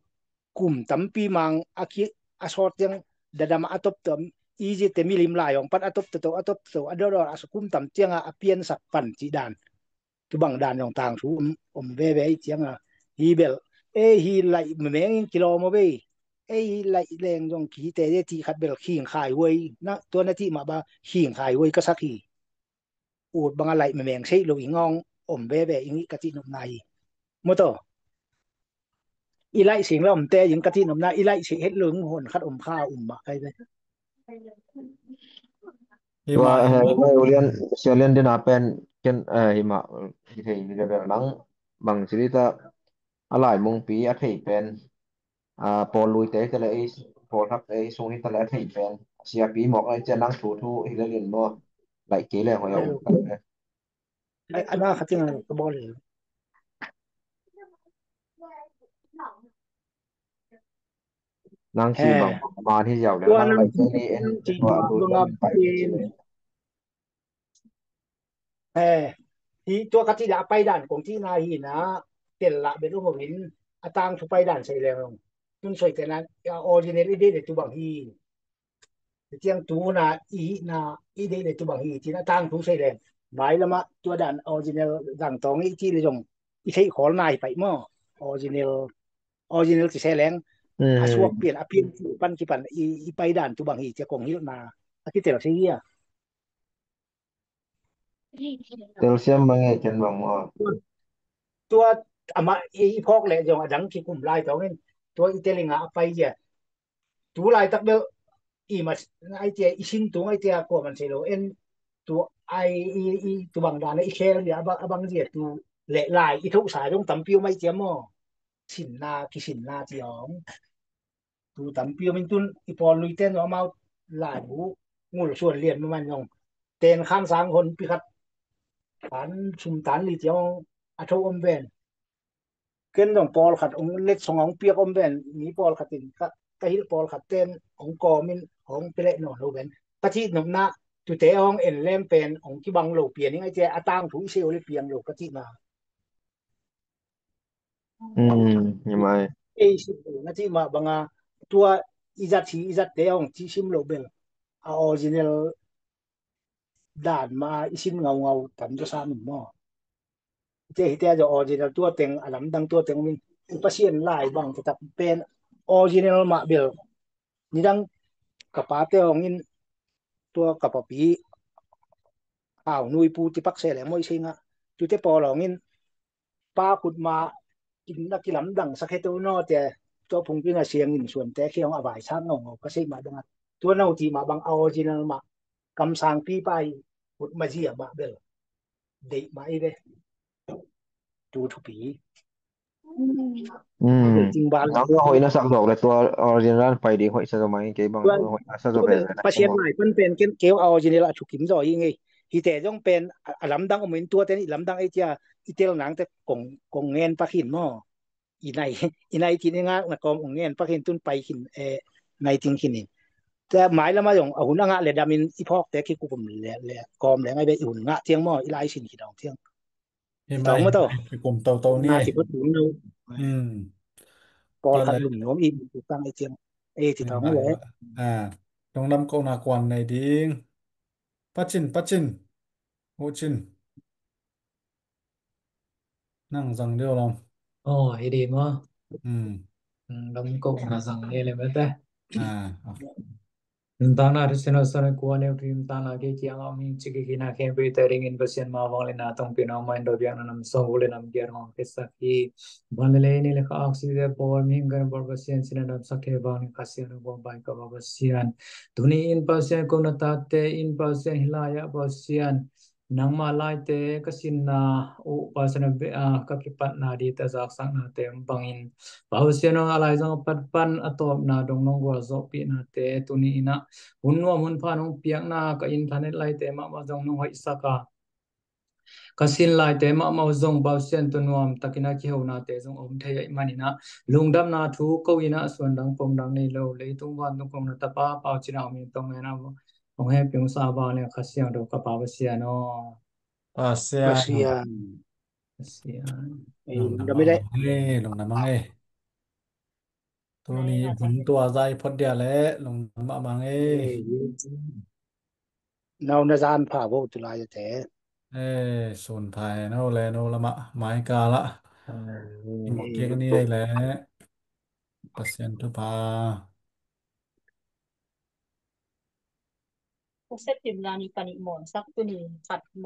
kum tampi mang a ki a sawt ciang dadam a toptop i zi te milim lai ong pan a toptop a toptop a dodor a kum tam cianga a piansak pan cih dan. Tu bang dan zong tang thu om, om veve i cianga hi bel. Ei hi laih memeng in kilawm aw vei. Ei hi laih leng zong kihite de cih khat bel khing khai huai. Na, tua na cih mah ba khing khai huai ka sak hi. Ut banga laih memeng seih lo i ngawng om veve i ngih ka cih nopna hi. Maw taw. I laih sing la omte in ka cih nopna, i laih sing het lo in hon khat om kha um mah kai ve. Hi tua, mah, eh, hi mah. Ulian, Sialian dina pen, ken, eh, hi mah, hi thei, hi level nang, bang sili ta, a lai mungpi, a thei pen, a, pawl lui te, te le ei, pawl hak ei, sung hi ta le a thei pen, siapi mawk ei, cia nang thu thu, hi le lin maw, laih kei le hoi a um ta le. Ai, ana khatin ka bawl hi. Nang ci bang man hi ziau le nang lai ci ni en ci tua bang a pai ci le. Eh, hi tua ka ci da pai dan kong ci na hi na tel la bel um in a tang thu pai dan sei leng. Tun soi te na original i de de tu bang hi. Ciang tu na i na i deih le tu bang hi cin a tang thu sei le. Mai lama tua dan original dang tawng i ci le zong i theih khawl nai pai maw. Original, original ci se leng. A suak pian a pian pan kipan i, i pai dan tu bang hi cia kong hilh na a kitel sei hi a. Telsiam mange ken bang maw. Tua amah i phawk leh zong a dang kikum lai tawngin tua i telinga a pai zia. Tu laitak bel i mas ai tia i sin tung ai tia kua man sei lo en tu ai i, i tu bang dan i khel zia a bang, a bang zia tu leh lai i thosa zong tampi om ai tia maw. Sinna kisinna ti ong. Tu tampi om in tun i pawl lui ten amau laibu ngul suan lian maman zong ten khang sang hon pi khat tan sum tan li tiang a tho om ven. Ken zong pawlkhat ong letsong ong piak om ven, mi pawlkhat in ka, ka hilh pawlkhat ten ong kawmin ong pia leh nawn lo ven. Ka cih nopna tute ong en lem pen ong kibang lo pian ing a ci a, a tangthu i sei uh le piang lo ka cihna. Hi mai. Ei sim lo na cih mah banga tua i zat hi i zatte ong cih sim lo bel a original dan ma i sin ngaungau tam zaw sa min maw? Ite hite a zaw original tua teng a lamdang tua teng min i Pasian lai bang taktak pen original mah bel nidang ka pate hongin tua ka papi hau nui pu tipak se leng maw i sei ngah tute pawl hongin pa khut ma in na kilamdang sak he to naw te tua phungpi na siangin suante khiang a vai sang ngaungau ka sei mah dang a tua nau ti mah bang a original mah kamsang pi pai khut ma zia mah bel deih mah i ve tu thupi. Nang hoih na sak zawk le tua original pai ding hoih sa zaw mai kei bang hoih na sak zawk le. Pasian lai pan pen ken keu a original a thukim zaw i ngei. Hite zong pen a lamdang om in tua ten i lamdang ei tia i tel nang te kong ngen pak hin maw? I nai i nai tin i ngak na kawm ong ngen pak hin tun pai hin e nai ting hin in. Tua mai lama zong a hun a ngah le damin i phawkte kikukum le kawm le ngai be i hun ngah tiang maw i lai sin kidawng tiang. Hi mai, kikum toto ni. Pawlkhat lungnuam i tang i tiang. Ei ti tang le. Lungdam kohna kuan nei ding. Pacin, pacin. Hucin. Nang zang deuh lam. Oh, hi di maw. Lungdam kohna zang ni le mete. Nuntakna thu sino sone kua neu thu nuntakna ke kiang a ming ciki kina khen pe te ringin Pasian ma vang le na tong pina ma indo biang na nam so le nam giar ngong ke sak hi. Ban le le ni le kha aksi de bol ming kan bol Pasian sina nam sak ke vang ni Pasian bol bai ka ba Pasian. Tuni in Pasian ko na ta te in Pasian hilaya Pasian. Nangmah laite ka sinna uh Pasian a ka kipatna dite zaksaknate bangin Pasian a laizang a pat pan a tawpna dong nong gualzawhpihnate tuni inah hun nuam hun pha nong piakna ka internet laite mahmah zong nong hoihsaka ka sin laite mahmah zong Pasian tua nuam takin a kihonate zong om thei ahih maninah lungdamna thu ko inah suandang pongdang nei lo leitung vantung kong na tapa pau cina hong in tong nena hong heping sa ba ne Kha Siangtho ka pa Pasian aw. Pasian. Pasian. Lungdam mang e, lungdam mang e. Tuni hun tua zai phot dia le lungdam mang e. Nau na zan pha vo tu lai te. E, sun pha e, nau le nau lama mai ka la. Mo kik ni le. Pasian tu pha. Ka september ni panih mawn sak tuni khat